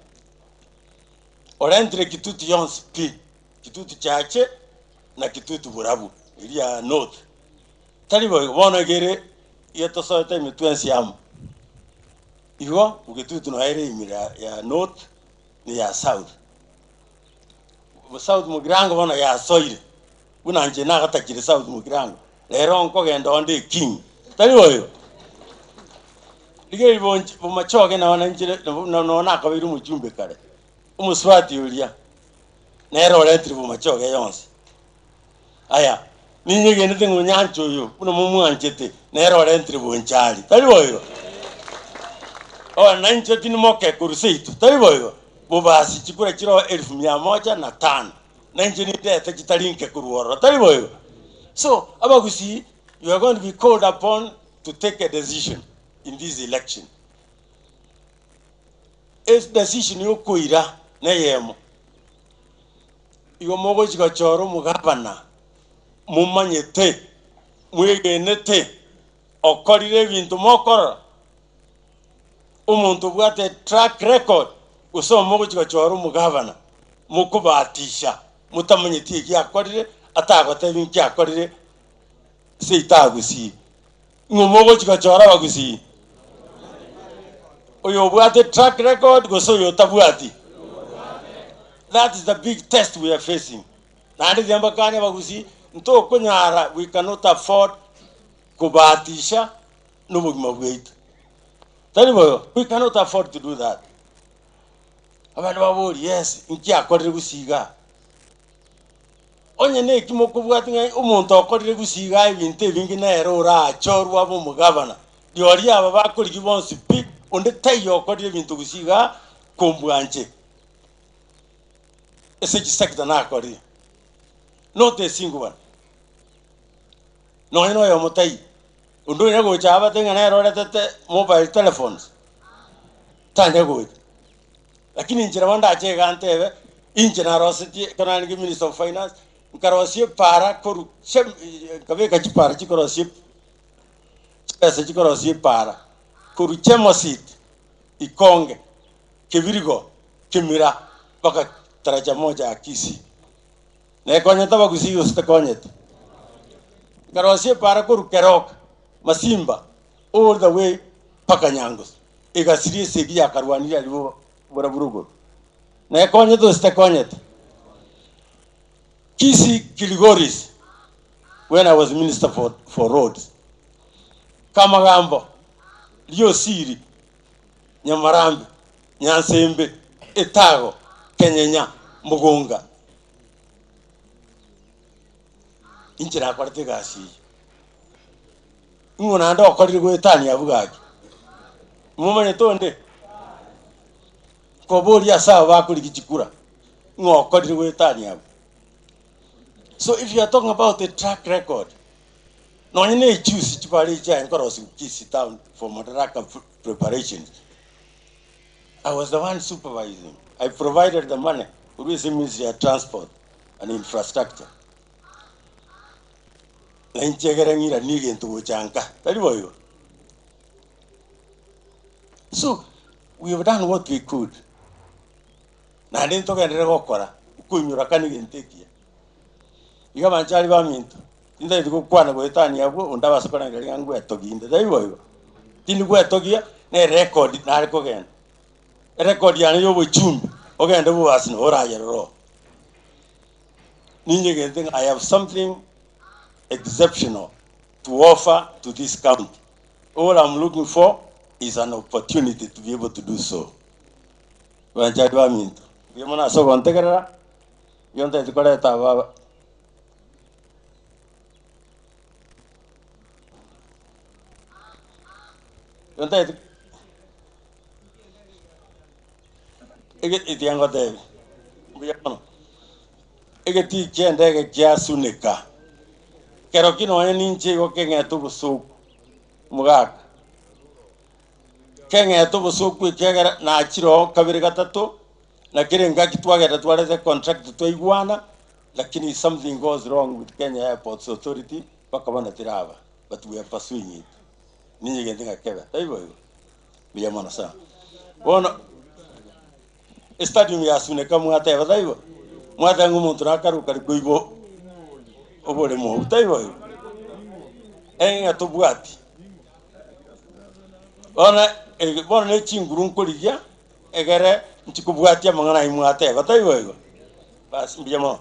orentire Kitutu yonsi pi, Kitutu Chache na Kitutu Borabu, eria North. Tari boigo, bono iga ere iga tosoete ime twensi amo. Igo Kitutu noyo ere ime ya ya North na ya South. South Mugirango bono yasoire, buna inche nagatakire South Mugirango, rero nkogenda onde eking, tari boigo? Rigereria bonch bomachoge nabo nainchire nabo nabo nakabeire omochumbe kare, omosubati oria, nere oretire bomachoge yonsi. Aya, ninyegenete ng'a onyancha oyo buna momwanchete, nere orentire bonchari, tari boigo? Bono nainche tindi moke korwa seito, tari boigo? Bobasi chikura chiroo elfu mia moja na tano, nainche nindete chitari nke korwa ororo, tari boigo? So, abagusii, you are going to be called upon to take a decision in this election. Edecision yokoira neyemo. Igo mogochia gochora omogabana momanyete, mwegenete, okorire ebinto mokorora, omonto obwate track record, gose omogochia gochora omogabana mokobahatisha motamanyeti eki akorire, atagotebi nki akorire seito agusii. Ng'o mogochia gochora abagusii? Oyo obwate track record gose oyo otabwati? That is the big test we are facing. Naende riria mbakanie abagusii, ntokonyara, we cannot afford kobahatisha na obogima bwaito. Tari boigo? We cannot afford to do that. Abande baborie, yes, inki akorire gusii igaa? Onye neki mokobwatia ng'a omonto okorire gusii igaa ebinto ebinge nere orachorwe abe omogabana, rirorio aba bakorigia bonsi pi, onde taiyo okorire ebinto gusii igaa kombwanche ase chisector nakorire. Not a single one. Nonye na oyomo taiyo. Onde onya gocha abate ng'a nere oretete mobile telephones, tanya gocha. Lakini inche nabo ndache iga ntebe, inche narosetie ekero narenge minister of finance, nkarosia epaara korwa chem nkabeka chipaara chikorosia chibesa chikorosia epaara, korwa Chemosit, Ikonge, Kebirigo, Kimira, mpaka Taraja Moja ya Kisii. Nekonyete abagusii gose tekonyeti? Nkarosia epaara korwa Keroka, Masimba, all the way mpaka Nyangusu. Egasiria esegi yakarwanire aria borabu rogoro. Nekonyete gose tekonyete? Kisii Kilgoris when I was minister for, for roads. Kamagambo, Riosiri, Nyamarambe, Nyansembe, Etago, Kenyenya, Mogonga. Inche nakorete egasi eyio. Ing'o naende okorire goetania abwo gaki? Momanyete onde? Nkoboria ase abo bakorigia chikura, ng'o okorire goetania abwo? So if you are talking about a track record, nonye na echusi chibare echi chiaye nkorosiwa Kisii town for Madaraka preparations, I was the one supervising, I provided the money korwa ase ministry ya transport and infrastructure. Na inche ekere ng'iranie egento gocha nka, tari boigo? So, we have done what we could. Naende ntogenderere gokora, okoinyora kane egento ekiya. Iga abanchari baminto, tintageti gokwana goetania abwo, onde abase korengereria ng'a ngwetogia inde, tari boigo? Tindi gwetogia, na erekodi nare kogenda. Erekodi yane ya obochumbi, ogende bobasi nabo orayerore oo. Ninyegente ng'a I have something exceptional to offer to this county. All I'm looking for is an opportunity to be able to do so. Abanchari baminto, mbuya mono ase ogontegerera, nigo ntagete koreta aba nigo ntagete ege- ekiya ngotebia, mbuya mono, egetii kia endege kiasuneka, kero ki nonye ninche igo keng'ete obosoku, omogaka. Keng'ete obosoku ekiagera nachire oo kabere gatato, na kera engaki twagenda twareta econtract twaigwana, lakini something goes wrong with Kenya Airports Authority, mpaka bono teraba, but we are pursuing it. Ninyegente ng'a kebe, taibo igo? Mbuya mono sana. Bono, estadium ya Suneka mwateba taibo? Mwateba ng'a omonto nakaruka kare koigwa oboremo obwo, taibo igo? Eng'a tobwati. Bono ege bono ne chinguru nkorigia, egere nchikobwatia amang'ana ayio mwateba, taibo igo? Basi mbuya mono.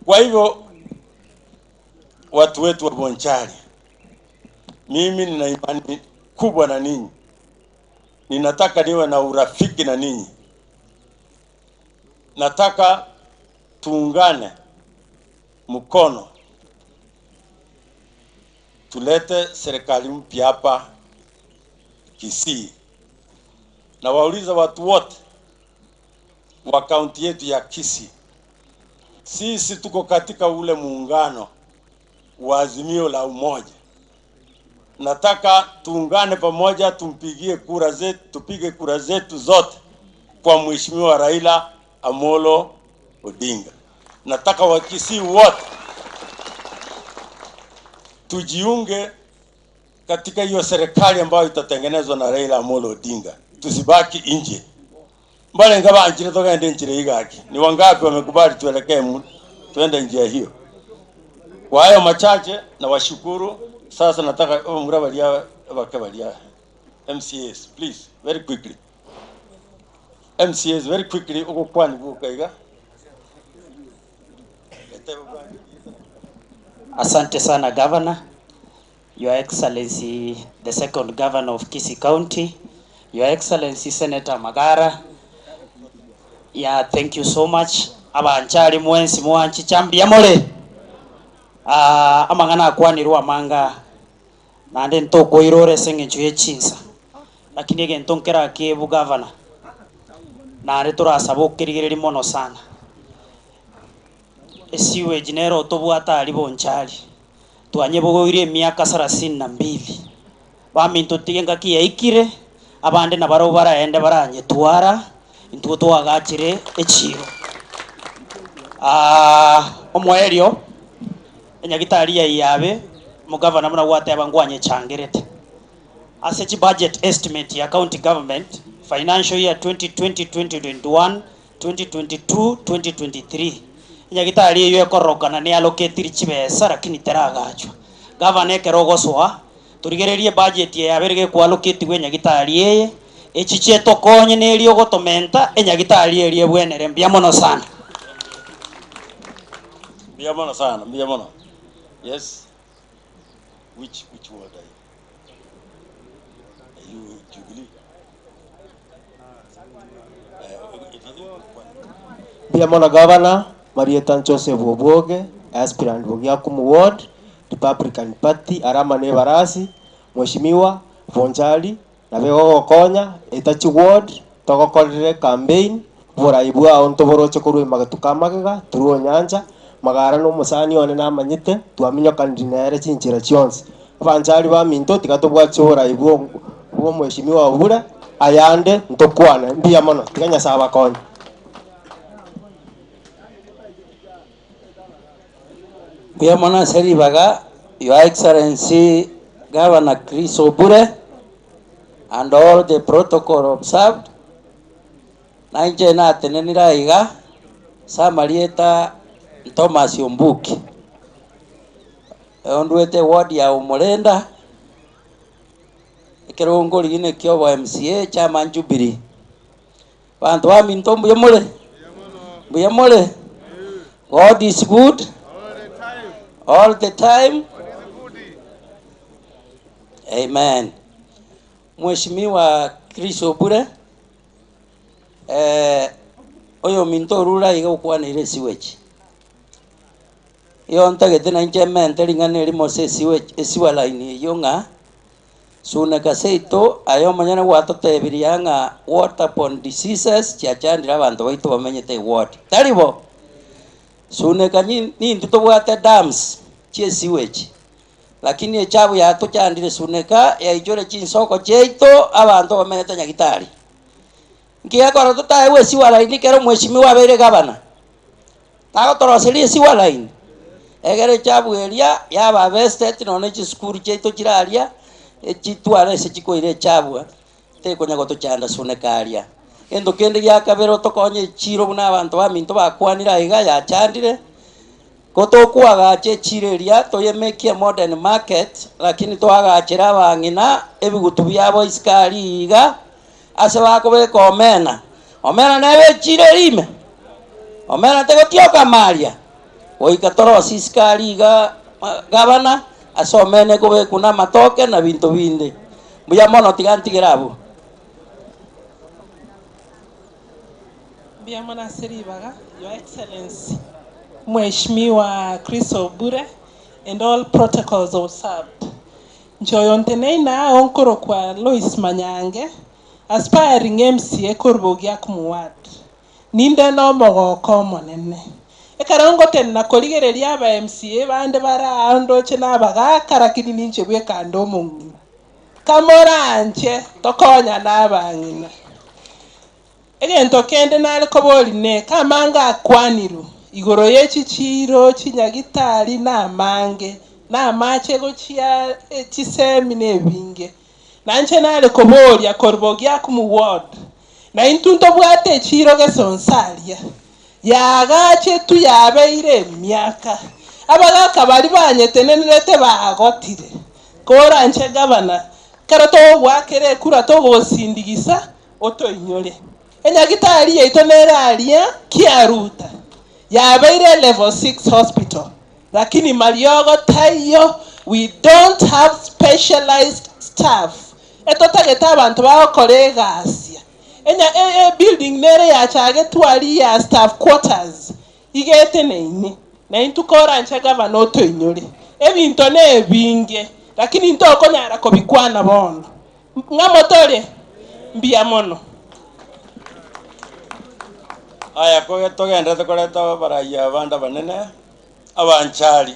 Kwa hivyo watu wetu wa Bonchari, mimi nina imani kubwa na ninyi, ninataka niwe na urafiki na ninyi, nataka tuungane mkono tulete serikali mpya hapa Kisii. Na wauliza watu wote wa kaunti yetu ya Kisii, sisi tuko katika ule muungano wa Azimio la Umoja. Nataka tuungane pamoja, tumpigie kura zetu, tupige kura zetu zote kwa Mheshimiwa Raila Amolo Odinga. Nataka Wakisii wote tujiunge katika hiyo serikali ambayo itatengenezwa na Raila Amolo Odinga, tusibaki nje. Mbale ngabanchire togende nchire igaki. Ni wangapi wamekubali tuelekee mu- tuende njia hiyo? Kwa hayo machache na washukuru. Sasa nataka oh, murabalia bakabalia MCAs please very quickly. MCAs very quickly ogokwani bwokaiga. Asante sana Governor, Your Excellency the second Governor of Kisii County, Your Excellency Senator Magara. Yeah, thank you so much. Abanchari mwensi mwanchicha mbuya more? Ah, amang'ana akwanirwe amanga naende ntokoirora ase eng'encho ye chinsa lakini egento nkerakebu Governor naende torasabe okerigereria mono sana. Esewage nero tobwate aria Bonchari, twanyebogoirie emiaka sarasini na mbili. Baminto tiga engaki yaikire, abande nabarabwo baraende baranyetwara, intwe twagachire echiiro. Omoerio, enyagitari ya Iyabe, omogavana buna gwateba ngwanyechangerete. Ase chibudget estimate ya county government, financial year 2020-2021, 2022, 2023, enyagitari eyio ekororokana nealoketiri chibesa lakini teragachwa. Gavana ekero ogosoa, torigererie ebudget eye yabere gekwaloketigwe enyagitari eye, echiche etokonye neria ogotomenta enyagitari eria ebwenere. Mbuya mono sana. Mbuya mono sana, mbuya mono. Yes. Which which ward are you? Are you Jubilee? Mbuya mono gavana, Marieta Joseph Obwoge, aspirant Bogiakumu Ward, Republican Party, Arama na Ebarasi, Mheshimiwa Bonchari, nabo egogokonya, etachi ward, togokorere campaign, oborai bwao ntoboroche korwa emagatuko amagega, through Onyancha, Magara na omosani one namanyete, twaminyokaniri nere chinchera chionsi. Abanchari baminto tiga tobwati oborai bwa bwa omheshimiwa Obure, ayande ntokwane. Mbuya mono, tiga Nyasaye abakonye. Mbuya mono ase ribaga, Your Excellency Governor Chris Obure and all the protocol observed, na inche natenenire aiga ase amarieta Thomas Ombuki, ondwete eward ya Omorenda, ekero nkorigia kia obo MCA chairman Jubilee. Banto baminto mbuya more? Mbuya more? God is good all the time. Amen. Mheshimiwa Chris Obure, eh, oyo ominto orure aiga okwaneire esiweji. Iyo ntagete nainche emente ring'ana erimo ase esiweji esiwa line eywo ng'a suneka seito aye omonyene gwatotebirie ng'a water borne diseases chiachandire abanto baito bamenyete eward. Tari bo? Suneka ni nintwe tobwate dams chia esiweji, lakini echabu yatochandire suneka yaichore chinsoko chiaito abanto bamenyete Nyagitari. Nkiekora totaewe esiwa line ekero mheshimiwa abeire gavana, tagotoroseria esiwa line, egere echabu eria yaba vested nonye chisukuru chiaito chire aria, echitware ase chikoira echabua, tekonya gotochanda suneka aria. Egento kende gia kabere otokonye echiro buna abanto baminto bakwanire aiga yachandire, ko tokoagacha echiro eria toyemekie modern market, lakini toagachere abang'ina ebigutu biabo isiko aria iga, ase bakobeka omena. Omena nebe echiro ere ime, omena tegotioka maria, goika torosie isiko aria iga gavana, ase omena ekobekwa na amatoke na binto binde. Mbuya mono tiga ntigere abwo. Mbuya mono ase ribaga, Your Excellency Mheshimiwa Chris Obure and all protocols observed. Inche oyo nteneine aa nkorokwa Lois Manyange, aspiring MCA korwa Bogiakumu Ward. Ninde na omogoko omonene. Ekero ngotenena korigereria aba MCA bande bare aa ndoche na abagaka lakini ninche bweka nde omong'ina. Kamoranche tokonyane abang'ina. Egento kende nare koboria ne kamange akwanirwe igoro ye chichiiro, chinyagitari na amange, na amache gochia chisemi na ebinge. Nanche nare koboria korwa Bogiakumu Ward, na intwe ntobwate echiiro gesonsaria, yaagachetwe yabeire emiaka, abagaka baria banyetenenerete bagotire. Koranche gavana, ekero togoakera ekura togosindigisa, otoinyore. Enyagitari yaito nere aria Kiaruta, yabeire level 6 hospital, lakini mariogo taiyo, we don't have specialized staff. Etotagete abanto bagokora egasia. Enya e, e building nere yachagetwe aria ya staff quarters, igeteneine. Na intwe koranche gavana otoinyore. Ebinto na ebinge, lakini ntokonyara kobikwana bono. Ng'amo tore? Mbuya mono. Aya koge togenderete koreta abarai abande abanene, abanchari,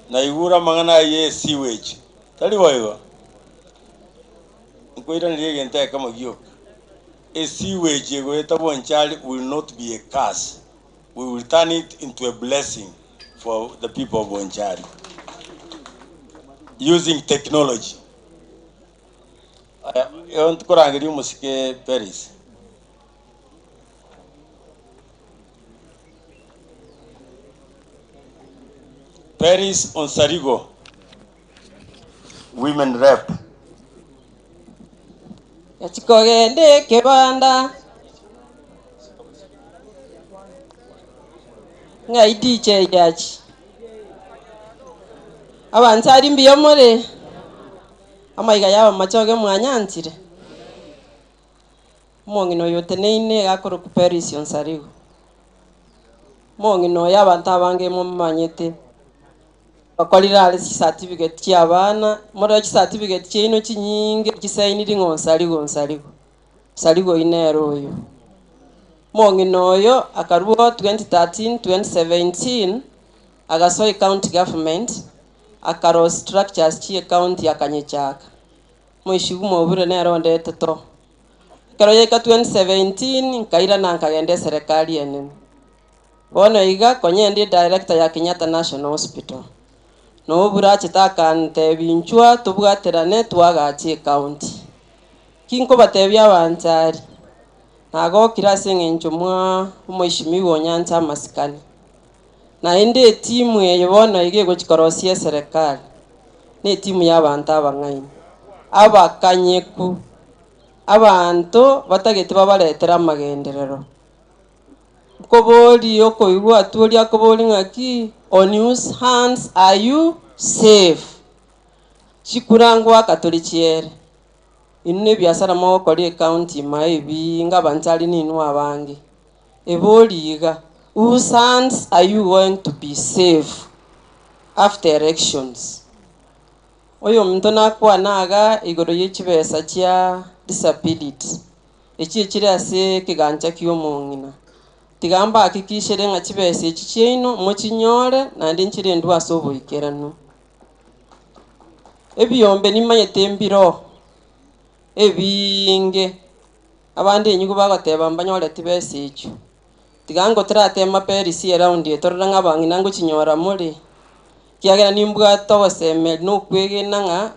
naigure amang'ana ayio ya esewage, tari boigo? Nkoiraneria egento ekemo gioka, esewage egoeta bonchari will not be a curse, we will turn it into a blessing for the people of Bonchari using technology. Aya, nkorangeria omosike Peris. Peris Onsarigo, women rep. Yachikogenda ekebanda. Ng'ai DJ yachi? Abanchari mbuya more? Amaiga ya abamachoge mwanyanchire? Omong'ina oyo oteneine iga akorokwa Peris Onsarigo. Omong'ina oyo abanto abange momomanyete, okorire are chicertificate chia abana, morore chicertificate chiaino chinyinge chisainiri ng'a Onsarigo Onsarigo. Onsarigo oyio nere oyo. Omong'ina oyo akarua 2013, 2017, agasoa ecounty government, akarosia structures chia ecounty akanyechaka. Moishiguma obure nere ondete to. Ekero yaika 2017 nkairana nkagenda eserekari enene. Bono iga konya ende edirector ya Kenyatta National Hospital. Na obure achete akantebia inchwa tobwaterane twagache ecounty. Ki nkobatebia abanchari, nagokire ase eng'encho mwa omoishimiwa onyancha amasikani. Naende etimu eye bono iga egochia korosia eserekari, na etimu y'abanto abang'aini, abakanyeku, abanto batagete babaretere amagenderero. Nkoborie okoigwa atuoria akoborie ng'aki, on whose hands are you safe? Chikura ngoaka tore chiere, inwe na ebiasara mogokora ecounty ime ebiinga abanchari ninwe abange. Eborie iga, Whose hands are you going to be safe after elections? Oyominto nakwane iga igoro ye chibesa chia disability, echio chire ase ekegancha kia omong'ina. Tiga mbahakikishere ng'a chibesa echi chiaino mochinyore naende nchirendwe ase oboikeranu. Ebiombe nimanyete mbiroo, ebiinge. Abande enyugu bagoteba mbanyoreti besa echio. Tiga ngotoratema Perisi eraundi eye torore ng'a abang'ina ngochinyora more, ekiagera nimbwate ogosemeria na okwegena ng'a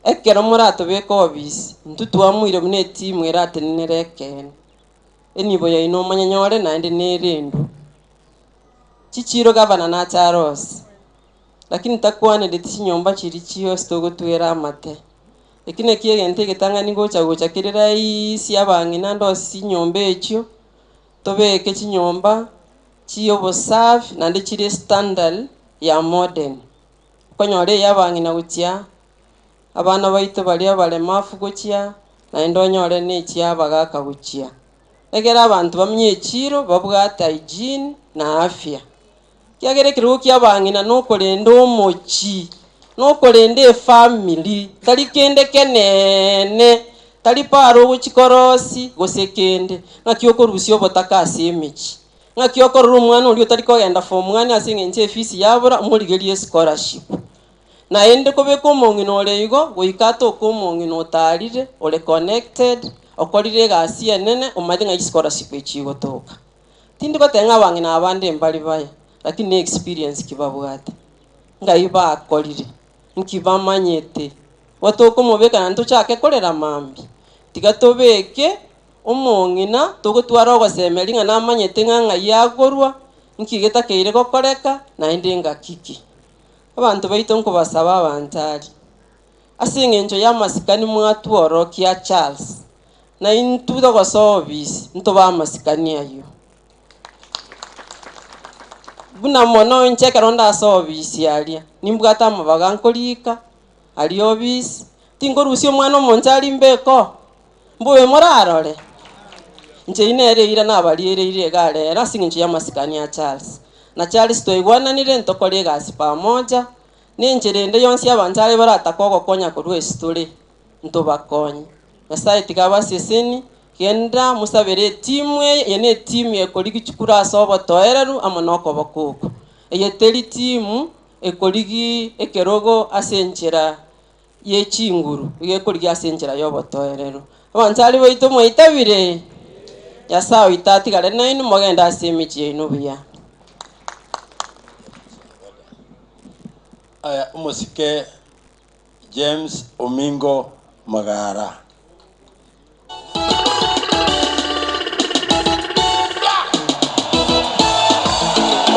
ekero moratobeke obisi, intwe twamoire buna etimu eratenenere ekeene. Enibo yaino omonyenyore naende nerendwe. Chichiiro gavana nache arose, lakini takwanereti chinyomba chiria chionsi togotwera amate. Eki nakio egento egetang'ani gocha gocha kere rahisi abang'ina ndose chinyomba echio, tobeke chinyomba chi'obosafi naende chire standard ya modern. Okonyora eye abang'ina gochia, abana baito baria abaremafu gochia, naende onyore na echia abagaka gochia. Egere abanto bamenye echiro babwate hygiene na afya. Ekiagera ekerogo ki'abang'ina nokorenda omochie, nokorenda efamiri, tari kende keneene, tari para ogochia korosia gose kende, ng'aki okorusia obotaka ase emechie, ng'aki okorora omwana oria otari kogenda form one ase eng'encho efees yabora, omorigerie escholarship. Naende kobeka omong'ina ore igo, goika atoke omong'ina otarire, ore connected, okorire egasi enene, omanyete ng'a chischolarship echi chigotoka. Tindi goteba ng'a abang'ina abande mbari baya, lakini ne experience ki babwate, ngai bakorire, nki bamanyete. Igo tokomobeka naende tochake korera mambia, tiga tobeke omong'ina togotwara ogosemeria ng'a namanyete ng'a ng'ai akorwa, nki getakeire gokoreka, naende ngaki ki. Abanto baito nkobasaba abanto aria, ase eng'encho y'amasikani mwatworokia Charles, Na intwe togosoa obisi, ntobe amasikani ayio. Buna mono inche ekero ndasoe obisi aria, nimbwate amabaga nkorika aria obisi, tinkorusia omwana omonche aria mbeke oo, mbobe morarore? Inche eyio nere eira nabariereire iga rero ase eng'encho y'amasikani a Charles. Na Charles twaigwananire ntokore egasi pamoja, na enchera ende yonsi abanto aria baratake ogokonya korwa ase tore. ntobakonye. Nyasae tiga abaseseni, genda mosabere etimu eye, eye netimu ekorigi chikura ase obotoereru amo nokoboko oko. Eye teri timu ekorigi ekerogo ase enchera ye chinguru, iga ekorigi ase enchera y'obotoereru. Abanchari baito mwaitabire? Nyasae oito atigare nainwe mogende ase emechie yaino buya. Aya omosike James Omingo Magara.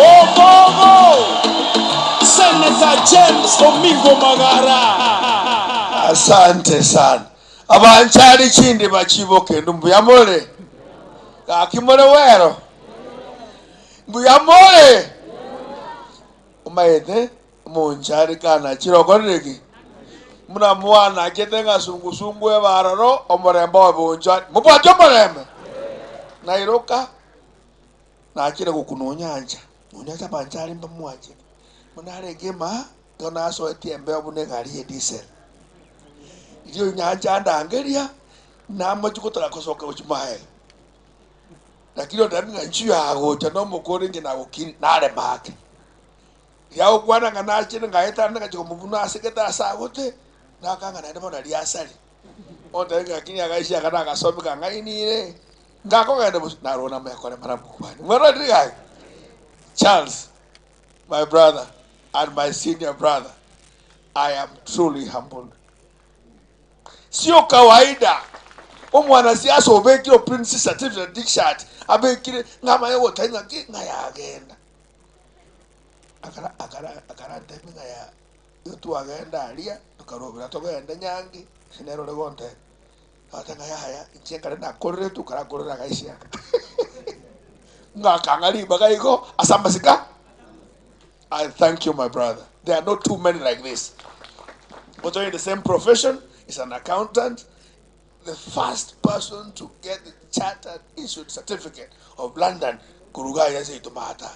Omogo, Senator James Omingo Magara. Asante sana. Abanchari chindiba chibokendu mbuya more? Gaki more wero? Mbuya more? Omaete omonchari kanachire okorire ki? Buna mwanachete ng'a sungusungu ebe aroro, omorembe obe bonchari. Mobwate omorembe? Nairoka, nachire gokuna onyancha, onyancha abanchari mbamwanchete. Buna arenge emaa, igo nasoetie embeo buna egari ye diesel. Riria onyancha andangeria, namochia gotaka kosoka gochia maega. Lakini otebia ng'a inchuo yagocha nomokore inche nagokiri, narema ake. Riagokwana ng'a nachire ngaetana ngachia komobuna ase gete ase agote, nakanga naende bono riasari. Ontebia ng'a lakini agaisia aka nagasomi kang'ainire, ngakogenda bosio, naroro namanya korema namokwania. Mwarorire gaki? Charles, my brother and my senior brother, I am truly humbled. Sio kawaida omwanasiasa obekire oprinsi certificate t-shirt abekire ng'a amanye goteba ng'aki ng'a yagenda. Akara akara akarantebia ng'a ya igo twagenda aria tokarobera togende nyangi ase nere ore gontebia. Agateba ng'a yaya inche ekero nakoreretwe okarakorera agaisia aka ng'a akang'a ribaga igo ase amasika. I thank you my brother there are not too many like this but in the same profession is an accountant the first person to get the chartered issued certificate of London koruga aye ase itomata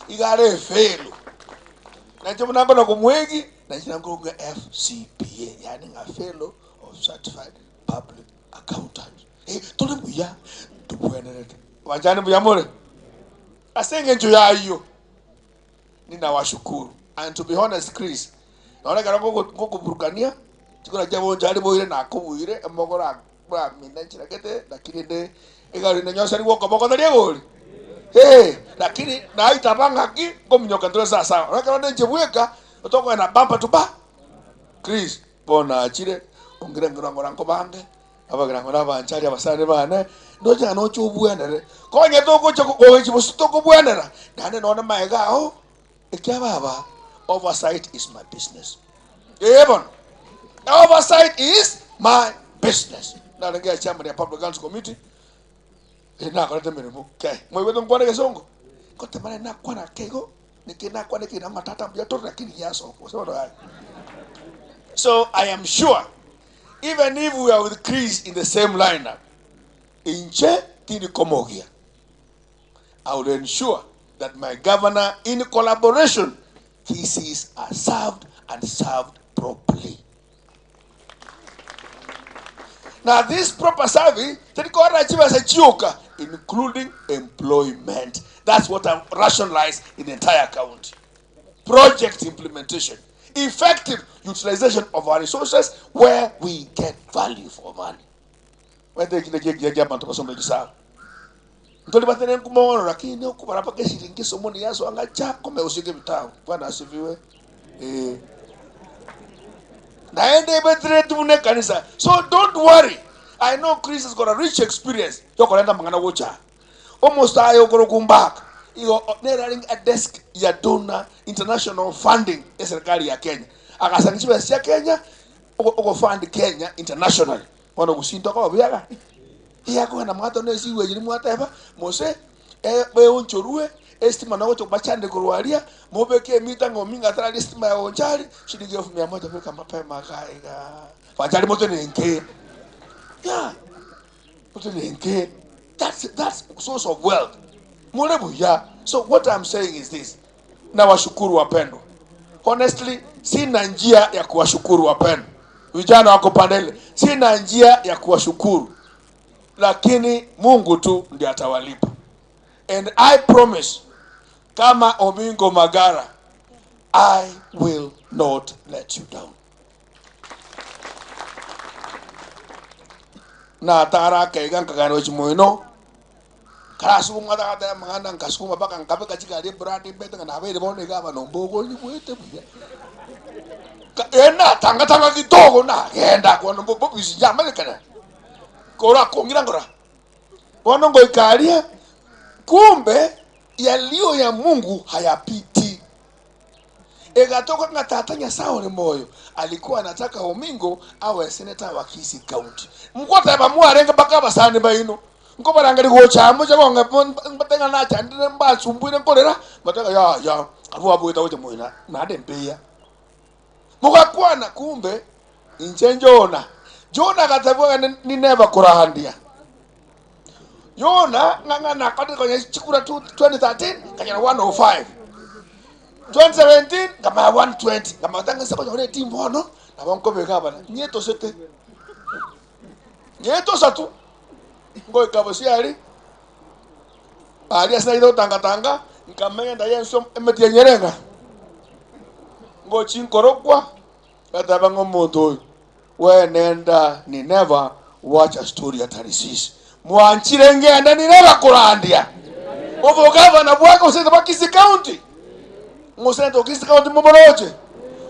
iga are efelo nainche buna nkona komwegi nainche nakorwa FCPA yaani ng'a fellow of certified public accountant eh tore buya tobwenerete abanchani mbuya more ase eng'encho y'ayio Ninawashukuru and to be honest Chris nonye ekero ngokoburukania chikura chia bonchari boire nakobuire emogoro oramina enchera gete lakini rende egari nenyoseri gokoboko tari egori eh lakini naitaba ng'aki nkominyoka ntore sawasawa nonye ekero nde inche bweka tokogenda bumper to ba Chris bono nachire ongire ng'ora ng'ora nkobange. Abagera ng'o nabanchari abasani bane, ndoche ng'a noche obwenere. Konya togocha goechi bosio tokobwenera, naende nonye magega ao, ekia baba, oversight is my business. Ee bono, oversight is my business. Narenge ya chairman ya public accounts committee, eh, nakorete emeremo ke. Mwaigwete nkwane egesongo? Ngoteba nere nakwana ake igo, neke nakwana eke ng'a tata mbuya tore lakini giasoka gose bono yaya. So I am sure Even if we are with Chris in the same lineup, inche tindi komogia. I will ensure that my governor in collaboration Kisiis are served and served properly. Now this proper service teri korora chibesa chioka including employment. That's what I've rationalized in the entire county. Project implementation, effective utilization of our resources where we get value for money. Omanyete eki nakio ekiya kia abanto basome chisabu. Ntori batenenku mono lakini okobara mpaka eshiringi esomoni yasoa ng'a cha kome gosika ebitabu. Bwana asifiwe. Eh. Naende ebetereti buna ekanisa. So don't worry. I know Chris has got a rich experience yokorenta amang'ana gocha aa. Omosae okorokwa Mbaka igo nere arenge a desk ya donor international funding eserikali ya Kenya. Agasani chibesa chia Kenya ogo fund Kenya internationally. Bono gusii ntokoba buya iga? Eyakogenda mwatona esigwe eye mwateba mose eonchorwe estima nogocha bachande korwa aria mobeke emita ng'a ominga atararia estima ya onchari shilingi elfu mia moja beka mapema iga iga banchari motenenke yeah. Motenenke that's that's source of wealth more buya so what I'm saying is this nawashukuru wapendwa honestly sina njia ya kuwashukuru wapendwa vijana wako pande ile sina njia ya kuwashukuru lakini Mungu tu ndiye atawalipa and I promise kama Omingo Magara I will not let you down Natara akaiga nkagenda gochia moino, karasugumwa agateba amang'ana nkasuguma mpaka nkabeka chigari ebrand mbete ng'a nabeire bono iga aba nomba ogonyigwete buya. Ka- eh, natangatanga kidogo nagenda bono mbo- bobisi yamanyekana kora kong'ira ngora bono ngoika aria kumbe yaliyo ya Mungu hayapiti. Egatoka ng'a Tata Nyasae ore moyo alikuwa anataka Omingo awe senator wa Kisii County. Mgoteba mwarenge mpaka abasani baino. Nkobarangeria gocha amo inche gonge mbate ng'a nachandire mbasumbuire nkorera, mbatebe ng'a yaya, abwo babuete gocha moina naende mbuya. Mogakwana, kumbe inche Jona. Jona agatebwa ng'a Nineva korandia. Yona ng'a ng'a nakorire konya chikura 2013 nkanyora 105. 2017 nkamanya 120 nkamanya ng'a nse konyora etimu bono nabo nkobeka abana nyetosete. Nyetosa tu ngoika bosio aria aria ase naigete gotangatanga nkamenya enda y'ense emeti enyere ng'a ngochi nkorokwa ngateba ng'a omonto oyo wenenda Nineva wacha story ya Tarisisi mwanchire ngende Nineva korandia obogavana bwake gose bwa Kisii County ng'osenete o Kisii County moboroche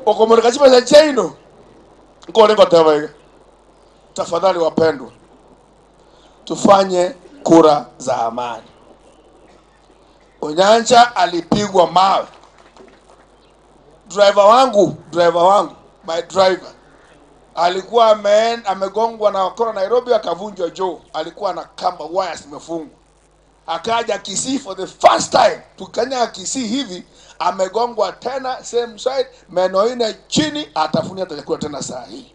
okomoreka chibesa chiaino nkore ngoteba iga tafadhali wapendwa tufanye kura za amani Onyancha alipigwa mawe driver wangu driver wangu my driver alikuwa ame, amegongwa na wakora Nairobi akavunjwa joo, alikuwa na kamba waya zimefungwa. Akaja Kisii for the first time, tukanya Kisii hivi amegongwa tena same side, meno ine chini, atafunia atakula tena saa hii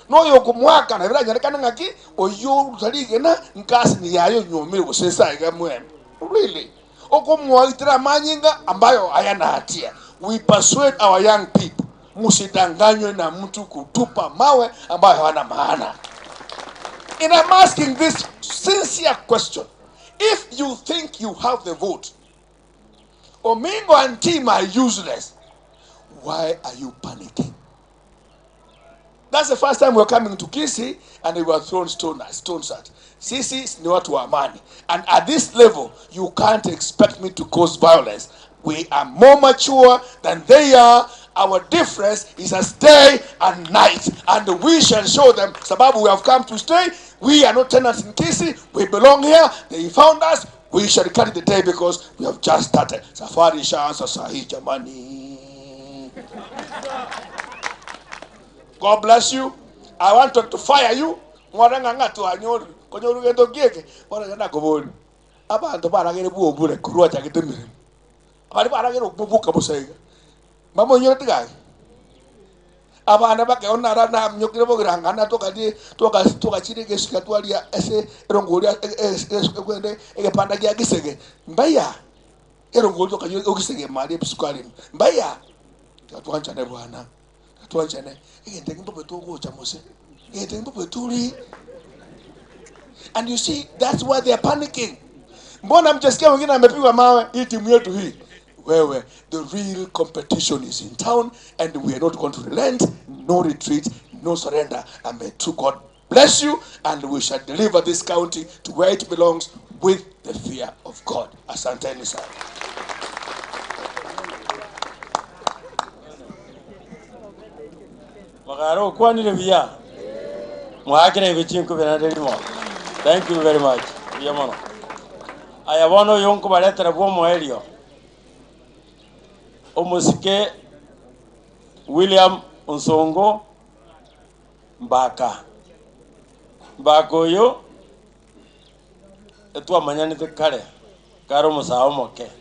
noyo okomwaka na biranyarekana ng'aki oyo otarigena nkasi ni yayo nyomire gose esa iga mwembe really okomwaitera amanyinga ambayo hayana hatia. We persuade our young people, msidanganywe na mtu kutupa mawe ambayo hayana maana. And I'm asking this sincere question. If you think you have the vote, Omingo and team are useless, why are you panicking? That's the first time we were coming to Kisii and we were thrown stone, stones at. Sisi ni watu wa amani. And at this level, you can't expect me to cause violence. We are more mature than they are. Our difference is as day and night. And we shall show them, sababu we have come to stay. We are not tenants in Kisii. We belong here. They found us. We shall carry the day because we have just started. Safari ishaanza sahi jamani. God bless you. I want to fire you. Mwana ng'a twanyoru konyoru gento kieke bono iga nakobori abanto baragere bwobure korwa achagete emeremo abare baragere okoboka bosa iga mbamonyoreti gaki abana bakeo nara naminyokire bogirangana tokarie toka togachire egesika twaria ase erongori ekwende egepanda gia gisege mbaya erongori tokanywa ogisege maria ebisukari ime mbaya tiga twanchane bwana. Twanchane, egento eke mbobe togocha mose, egento eke mbobe tore. And you see, that's why they are panicking. Mbona mjasikia wengine amepigwa mawe? Hii timu yetu hii. Wewe, the real competition is in town and we are not going to relent, no retreat, no surrender. And may true God bless you and we shall deliver this county to where it belongs with the fear of God. Asanteni sana. Magara okwanire buya mwakire igo chinkubi naende rimo thank you very much buya mono aya bono oyo nkobaretera bwa omoerio omosike William Onsongo Mbaka Mbaka oyo etwamanyanete kare kare omosae omoke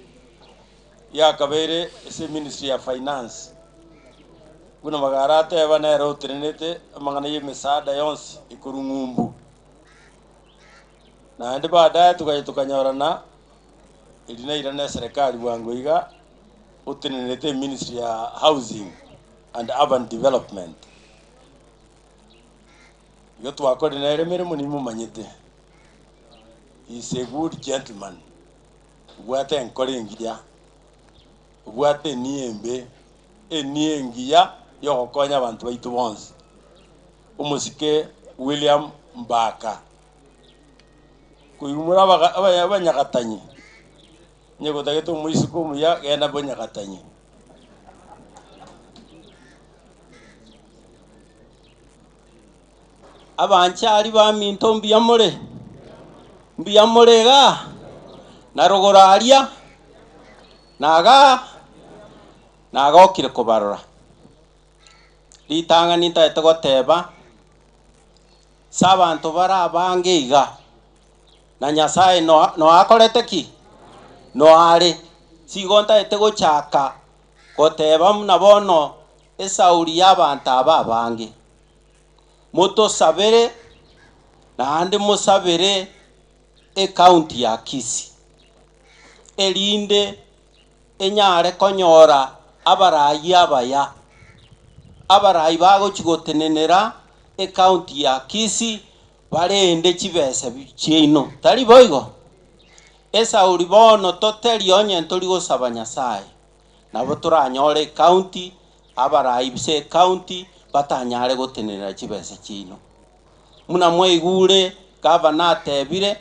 yakabeire ase eministry ya finance Buna magara ateba nere otenenete amang'ana y'emesaada yonsi ekorwa ng'umbu. Naende baadaye togacha tokanyorana erio nairana eserekari bwango iga otenenete eministry ya housing and urban development. Igo twakorire nere emeremo nimomanyete. He is a good gentleman, obwate enkoro engiya, obwate enia embe. Enia engiya y'ogokonya abanto baito bonsi. Omosike William Mbaka. Koigwa more abanyagatanyi, onye gotagete omoiseke omuya genda bonyagatanyi. Abanchari baminto mbuya more? Mbuya more igaa? Na rogoro aria, na igaa, nagokire kobarora. Ritang'ani ntagete goteba, ase abanto bare abange iga, Na Nyasae no noakorete ki? Noare. Sigo ntaete gochaka goteba buna bono esauri y'abanto aba abange. Motosabere naende mosabere ecounty ya Kisii, erinde enyare konyora abarai abaya, abarai bagochi gotenenera ecounty ya Kisii barende chibesa chiaino, tari boigo? Esauri bono toteri onye ntori gosaba Nyasaye, nabo toranyore ecounty, abarai ase ecounty batanyare gotenenera chibesa chiaino. Buna mwaigure gavana atebire,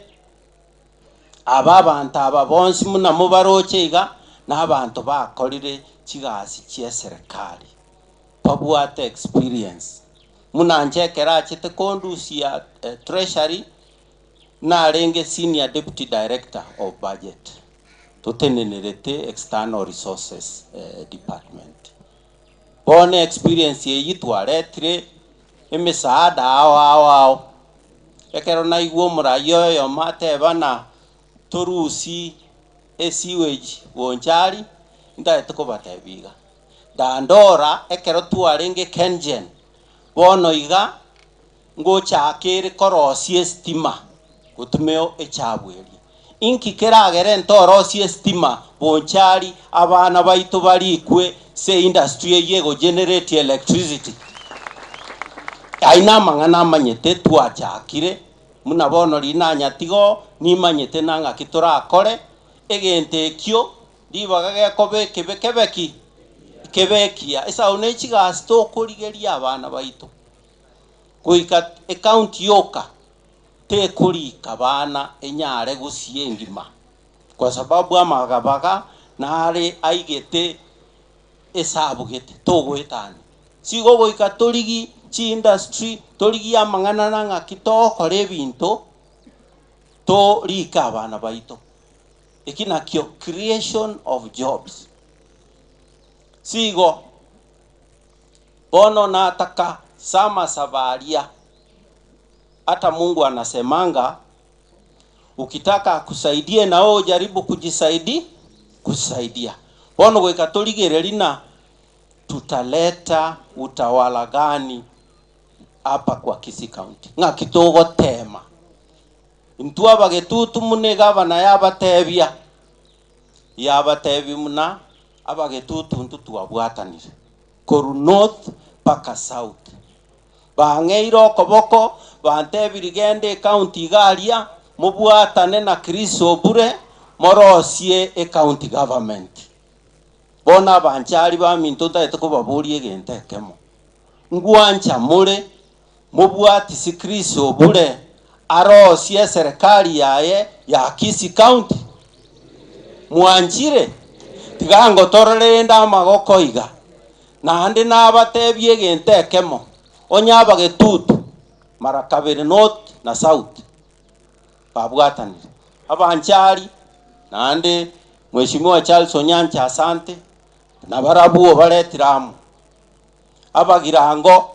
aba abanto aba bonsi buna mobaroche iga, na abanto bakorire chigasi chia eserekari, babwate experience. Buna inche ekero achete kondusia treasury, narenge senior deputy director of budget, totenenerete external resources department. Bono experience eyio twaretire emisaada ao ao ao, ekero naigwa omoraia oyomo ateba ng'a torusie esewage goncha aria, ntagete kobatebia iga, Dandora ekero twarenge Kengen, bono iga ngochaka ere korosia estima gotumia echabu eria. Inki keragere ntorosie estima bonchari abana baito barikwe ase industry eyio egogenerate electricity? Ayio namang'ana amanyete twachakire, buna bono riria nanyatiga oo, nimanyete na ng'aki torakore, egento ekio ribaga gekoba ekebe kebe ki? Kebe ekiya. Esau ne chigasi tokorigeria abana baito, goika ecounty yoka tekorika bana enyare gusii engima, kwa sababu amagabaga nare aigete esabu gete togoetania. Sigo goika torigi chiindustry, torigi amang'ana na ng'aki togokora ebinto, torike abana baito. Eki nakio creation of jobs. Sigo bono nataka samasaba aria Hata Mungu anasemanga ukitaka akusaidie na wewe ujaribu kujisaidi kujisaidia. Bono goika torigereria na tutaleta utawala gani hapa kwa Kisii County. Ng'aki togotema intwe abagetutu muna egavana yabatebia, yabatebia muna abagetutu intwe twabwatanire korwa north mpaka south. Bang'eire okoboko, bantebirie, Genda ecounty iga aria, mobwatane na Chris Obure, morosie ecounty government. Bono abanchari baminto ntagete kobaboria egento ekemo, ngwancha more mobwatisi Chris Obure arosie eserekari yaye ya Kisii County? Mwanchire? Tiga ngotorore rende amagoko iga. Naende nabatebie egento ekemo, onye abagetutu mara kabere north na south babwatanire, abanchari naende Mheshimiwa Charles Onyancha asante, nabarabwo obaretire amo, abagirango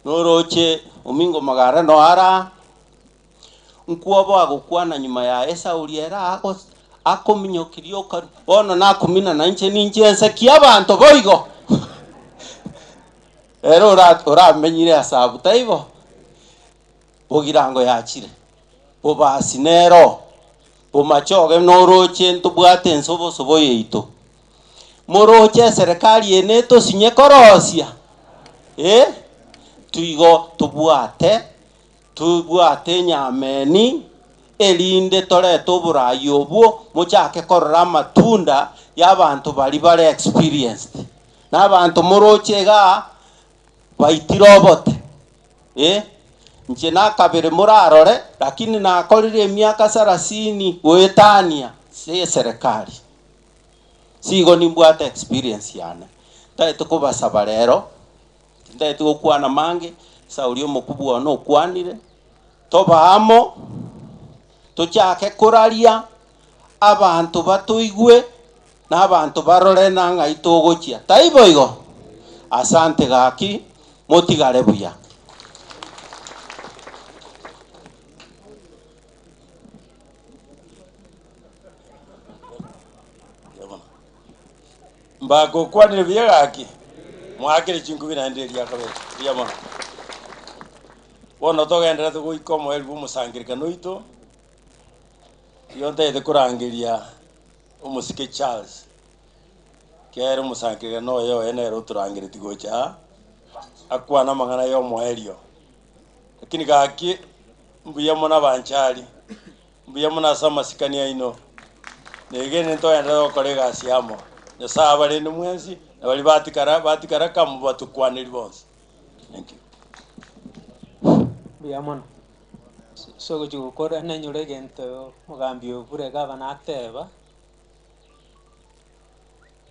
noroche Omingo Magara noyo are aa, nkwoboa gokwana nyuma yaye Sauli ere agos akominyokirie okarwa, bono nakumina nainche ninche ensekie abanto boigo. Ere ora oramenyire ase abwo taibo? Bogirango yachire, bobasi nero, bomachoge noroche ntobwate ense obosobo yaito. Moroche eserekari eye netosinye korosia? Eh, tigo tobwate Tobwate enyameni, erinde torete oboraai obwo, mochake korora amatunda y'abanto baria bare experienced. Na abanto moroche igaa, baitire obote, eh, inche nakabere morarore, lakini nakorire emiaka sarasini goetania ase eserekari. Sigo nimbwate experience yane. Ntagete kobasaba rero. Tintageti gokwana mange, Sauli omokubwa one okwanire, toba amo, tochake koraria, abanto batoigwe, na abanto barore na ng'ai togochia. Taibo igo? Asante gaki, motigare buya. Mbagokwanire buya gaki, moakere chinkubi naende eria kabere. Mbuya mono. Bono togenderete goika omoerio bw'omosangererekano oito, igo ntagete korangeria omosike Charles, kere omosangererekano oye oye nere otorangeretie gocha aa, akwane amang'ana ya omoerio. Lakini gaki, mbuya mono abanchari, mbuya mono ase amasikani aino, negene ntogenderere gokora egasi amo. Nyasaye abarende mwensi, na baria batikara batikara kamo batokwaneri bonsi. Thank you. Mbuya mono. Ase ogochia gokora nainyore egento omogambi Obure gavana ateba,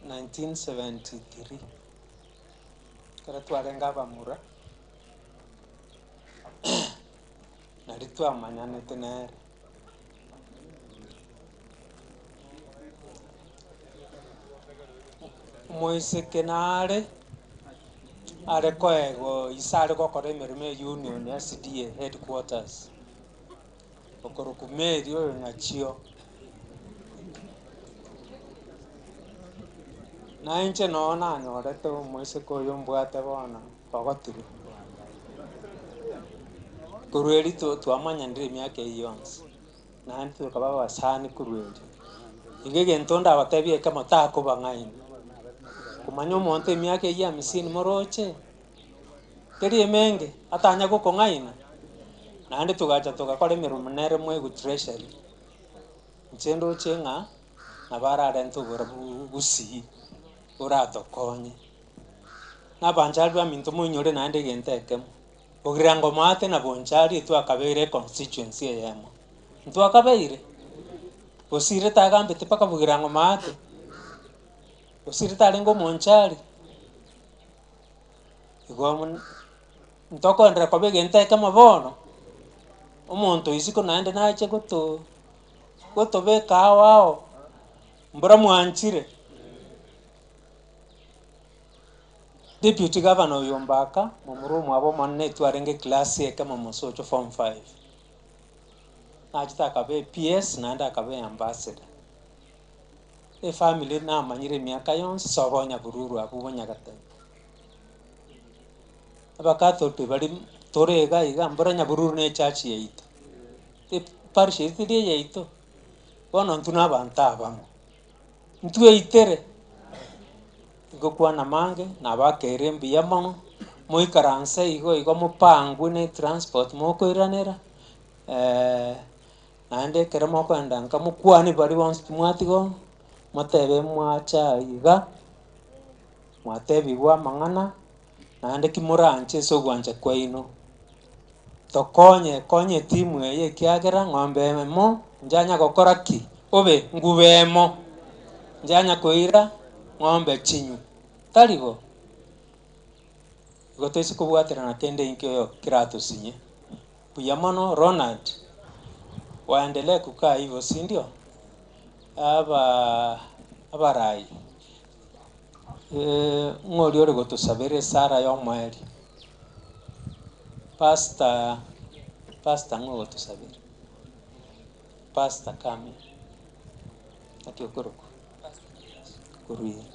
1973, ekero twarenge abamura, naria twamanyanete nere. Omoiseke nare, are koegwa ise are gokora emeremo ya union SDA headquarters, okorokwa Mary oyo Nyachio. Na inche noo nanyorete omoiseke oyo mbwate bono ogotirwe. Korwa erio twamanyanire emiaka eyio yonsi. Naende tokaba abasani korwa erio. Igo egento ndabatebie ekemo takobang'aina, komanya omonto emiaka eyio hamsini moroche, teri emenge atanya gokong'aina, naende togacha togakora emeremo nere mwegu treasury, inche ndoche ng'a nabo ararente oborabu gusii oratokonye. Na abanchari baminto moinyore naende egento ekemo. Bogirango maate na Bonchari etwakabeire econstituency eyemo. Ntwakabeire? Bosire tagambete mpaka Bogirango maate? Bosire tarenge omonchari? Igo mon ntokoenderea koba egento ekemo bono, omonto isiko naende nache goto gotobeka ao ao, mbura mwanchire. Deputy Governor oyo Mbaka, momura omwabo omonene etwarenge eclass ekemo mosocho form five. Nachete akaba ePS naende akaba eambassador. Efamily namanyire emiaka yonsi sobo Nyabururu abwo Bonyagatebe. Abakatoliki baria tore iga iga mbora Nyabururu ne echurch yaito, eparish eyio teri eyaito, bono intwe na abanto abamo. Ntweitere, tingokwana mange, nabakeire mbuya mono, moikaranse igo igo mopangwe ne transport mokoiranera, naende ekero mokoenda nka mokwane baria bonsi timwatiga oo, motebe mwacha iga, mwatebigwa amang'ana, naende ki moranche ase ogwancha kwaino, tokonye konya etimu eye ekiagera ng'ombe emo njanya gokora ki? Obe ngube emo, njanya koira ng'ombe chinywe, tari bo? Igo toise kobwaterana kende inki keratosinye. Buya mono Ronald, waendelee kukaa hivyo si ndio? Aba abarai ng'a oria ore gotosabera esara ya omoerio, pastor, pastor ng'a ogotosabera, pastor come here, naki okorokwa? Korwa ime.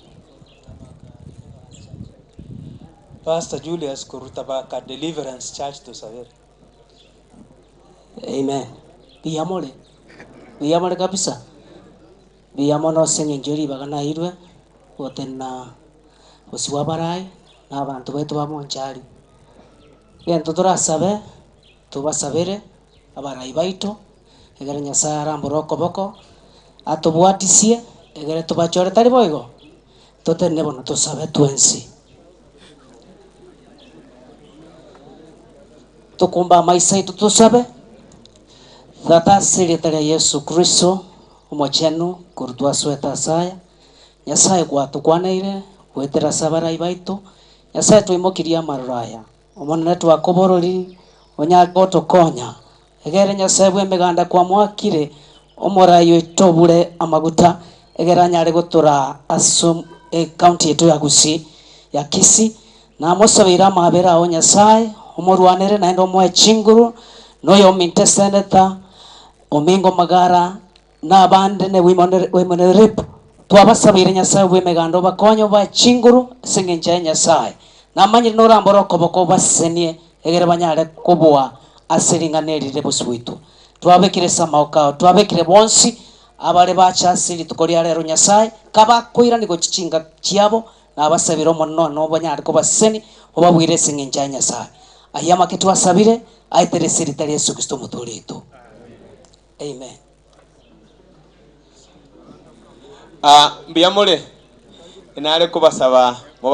Pastor Julius korwa Tabaka Deliverance Church tosabere. Amen. Mbuya more? Mbuya more kabisa? Mbuya mono ase eng'encho ye ribaga naeirwe gotenena bosio bwa abarai na abanto baito ba Bonchari. Egento torasabe, tobasabere abarai baito, egere Nyasaye arambore okoboko, atobwatisie, egere tobachore tari boigo? Totenene bono tosabe twensi. Tokumbe amaiso aito tosabe, Tata ase erieta ria Yeso Kristo, Omochenu, korwa twasoete ase aya, Nyasae gwatokwaneire goetera ase abarai baito, Nyasae twaimokirie amaroro aya, Omonene twakoborori onyare gotokonya, egere Nyasae bw'emeganda kwamoakire omorai oito obure amaguta, egere anyare gotoraa ase ecounty yaito ya Gusii, ya Kisii, Namosabeire amaabera ao Nyasae, omorwanere naende omoe chinguru, na oyominto eseneta, Omingo Magara, na abande ne Women Rep, Twabasabeire Nyasae bw'emeganda obakonye obae chinguru ase engencho ya Nyasae. Namanyire norambore okoboko obasesenie egere banyare kobua ase ring'ana eri rire bosio bwaito. Twabekire ase amaboko ao, twabekire bonsi abare bacha ase rituko ria rero Nyasae, kabakoirani gochia chingaki chiabo, nabasabire Omonene one obanyare kobasesenia, obabuire ase engencho ya Nyasae. Ayio amake twasabire, aetere ase erieta ria Yeso Kristo Omotooria oito. Amen. Ah, mbuya more, nare kobasaba.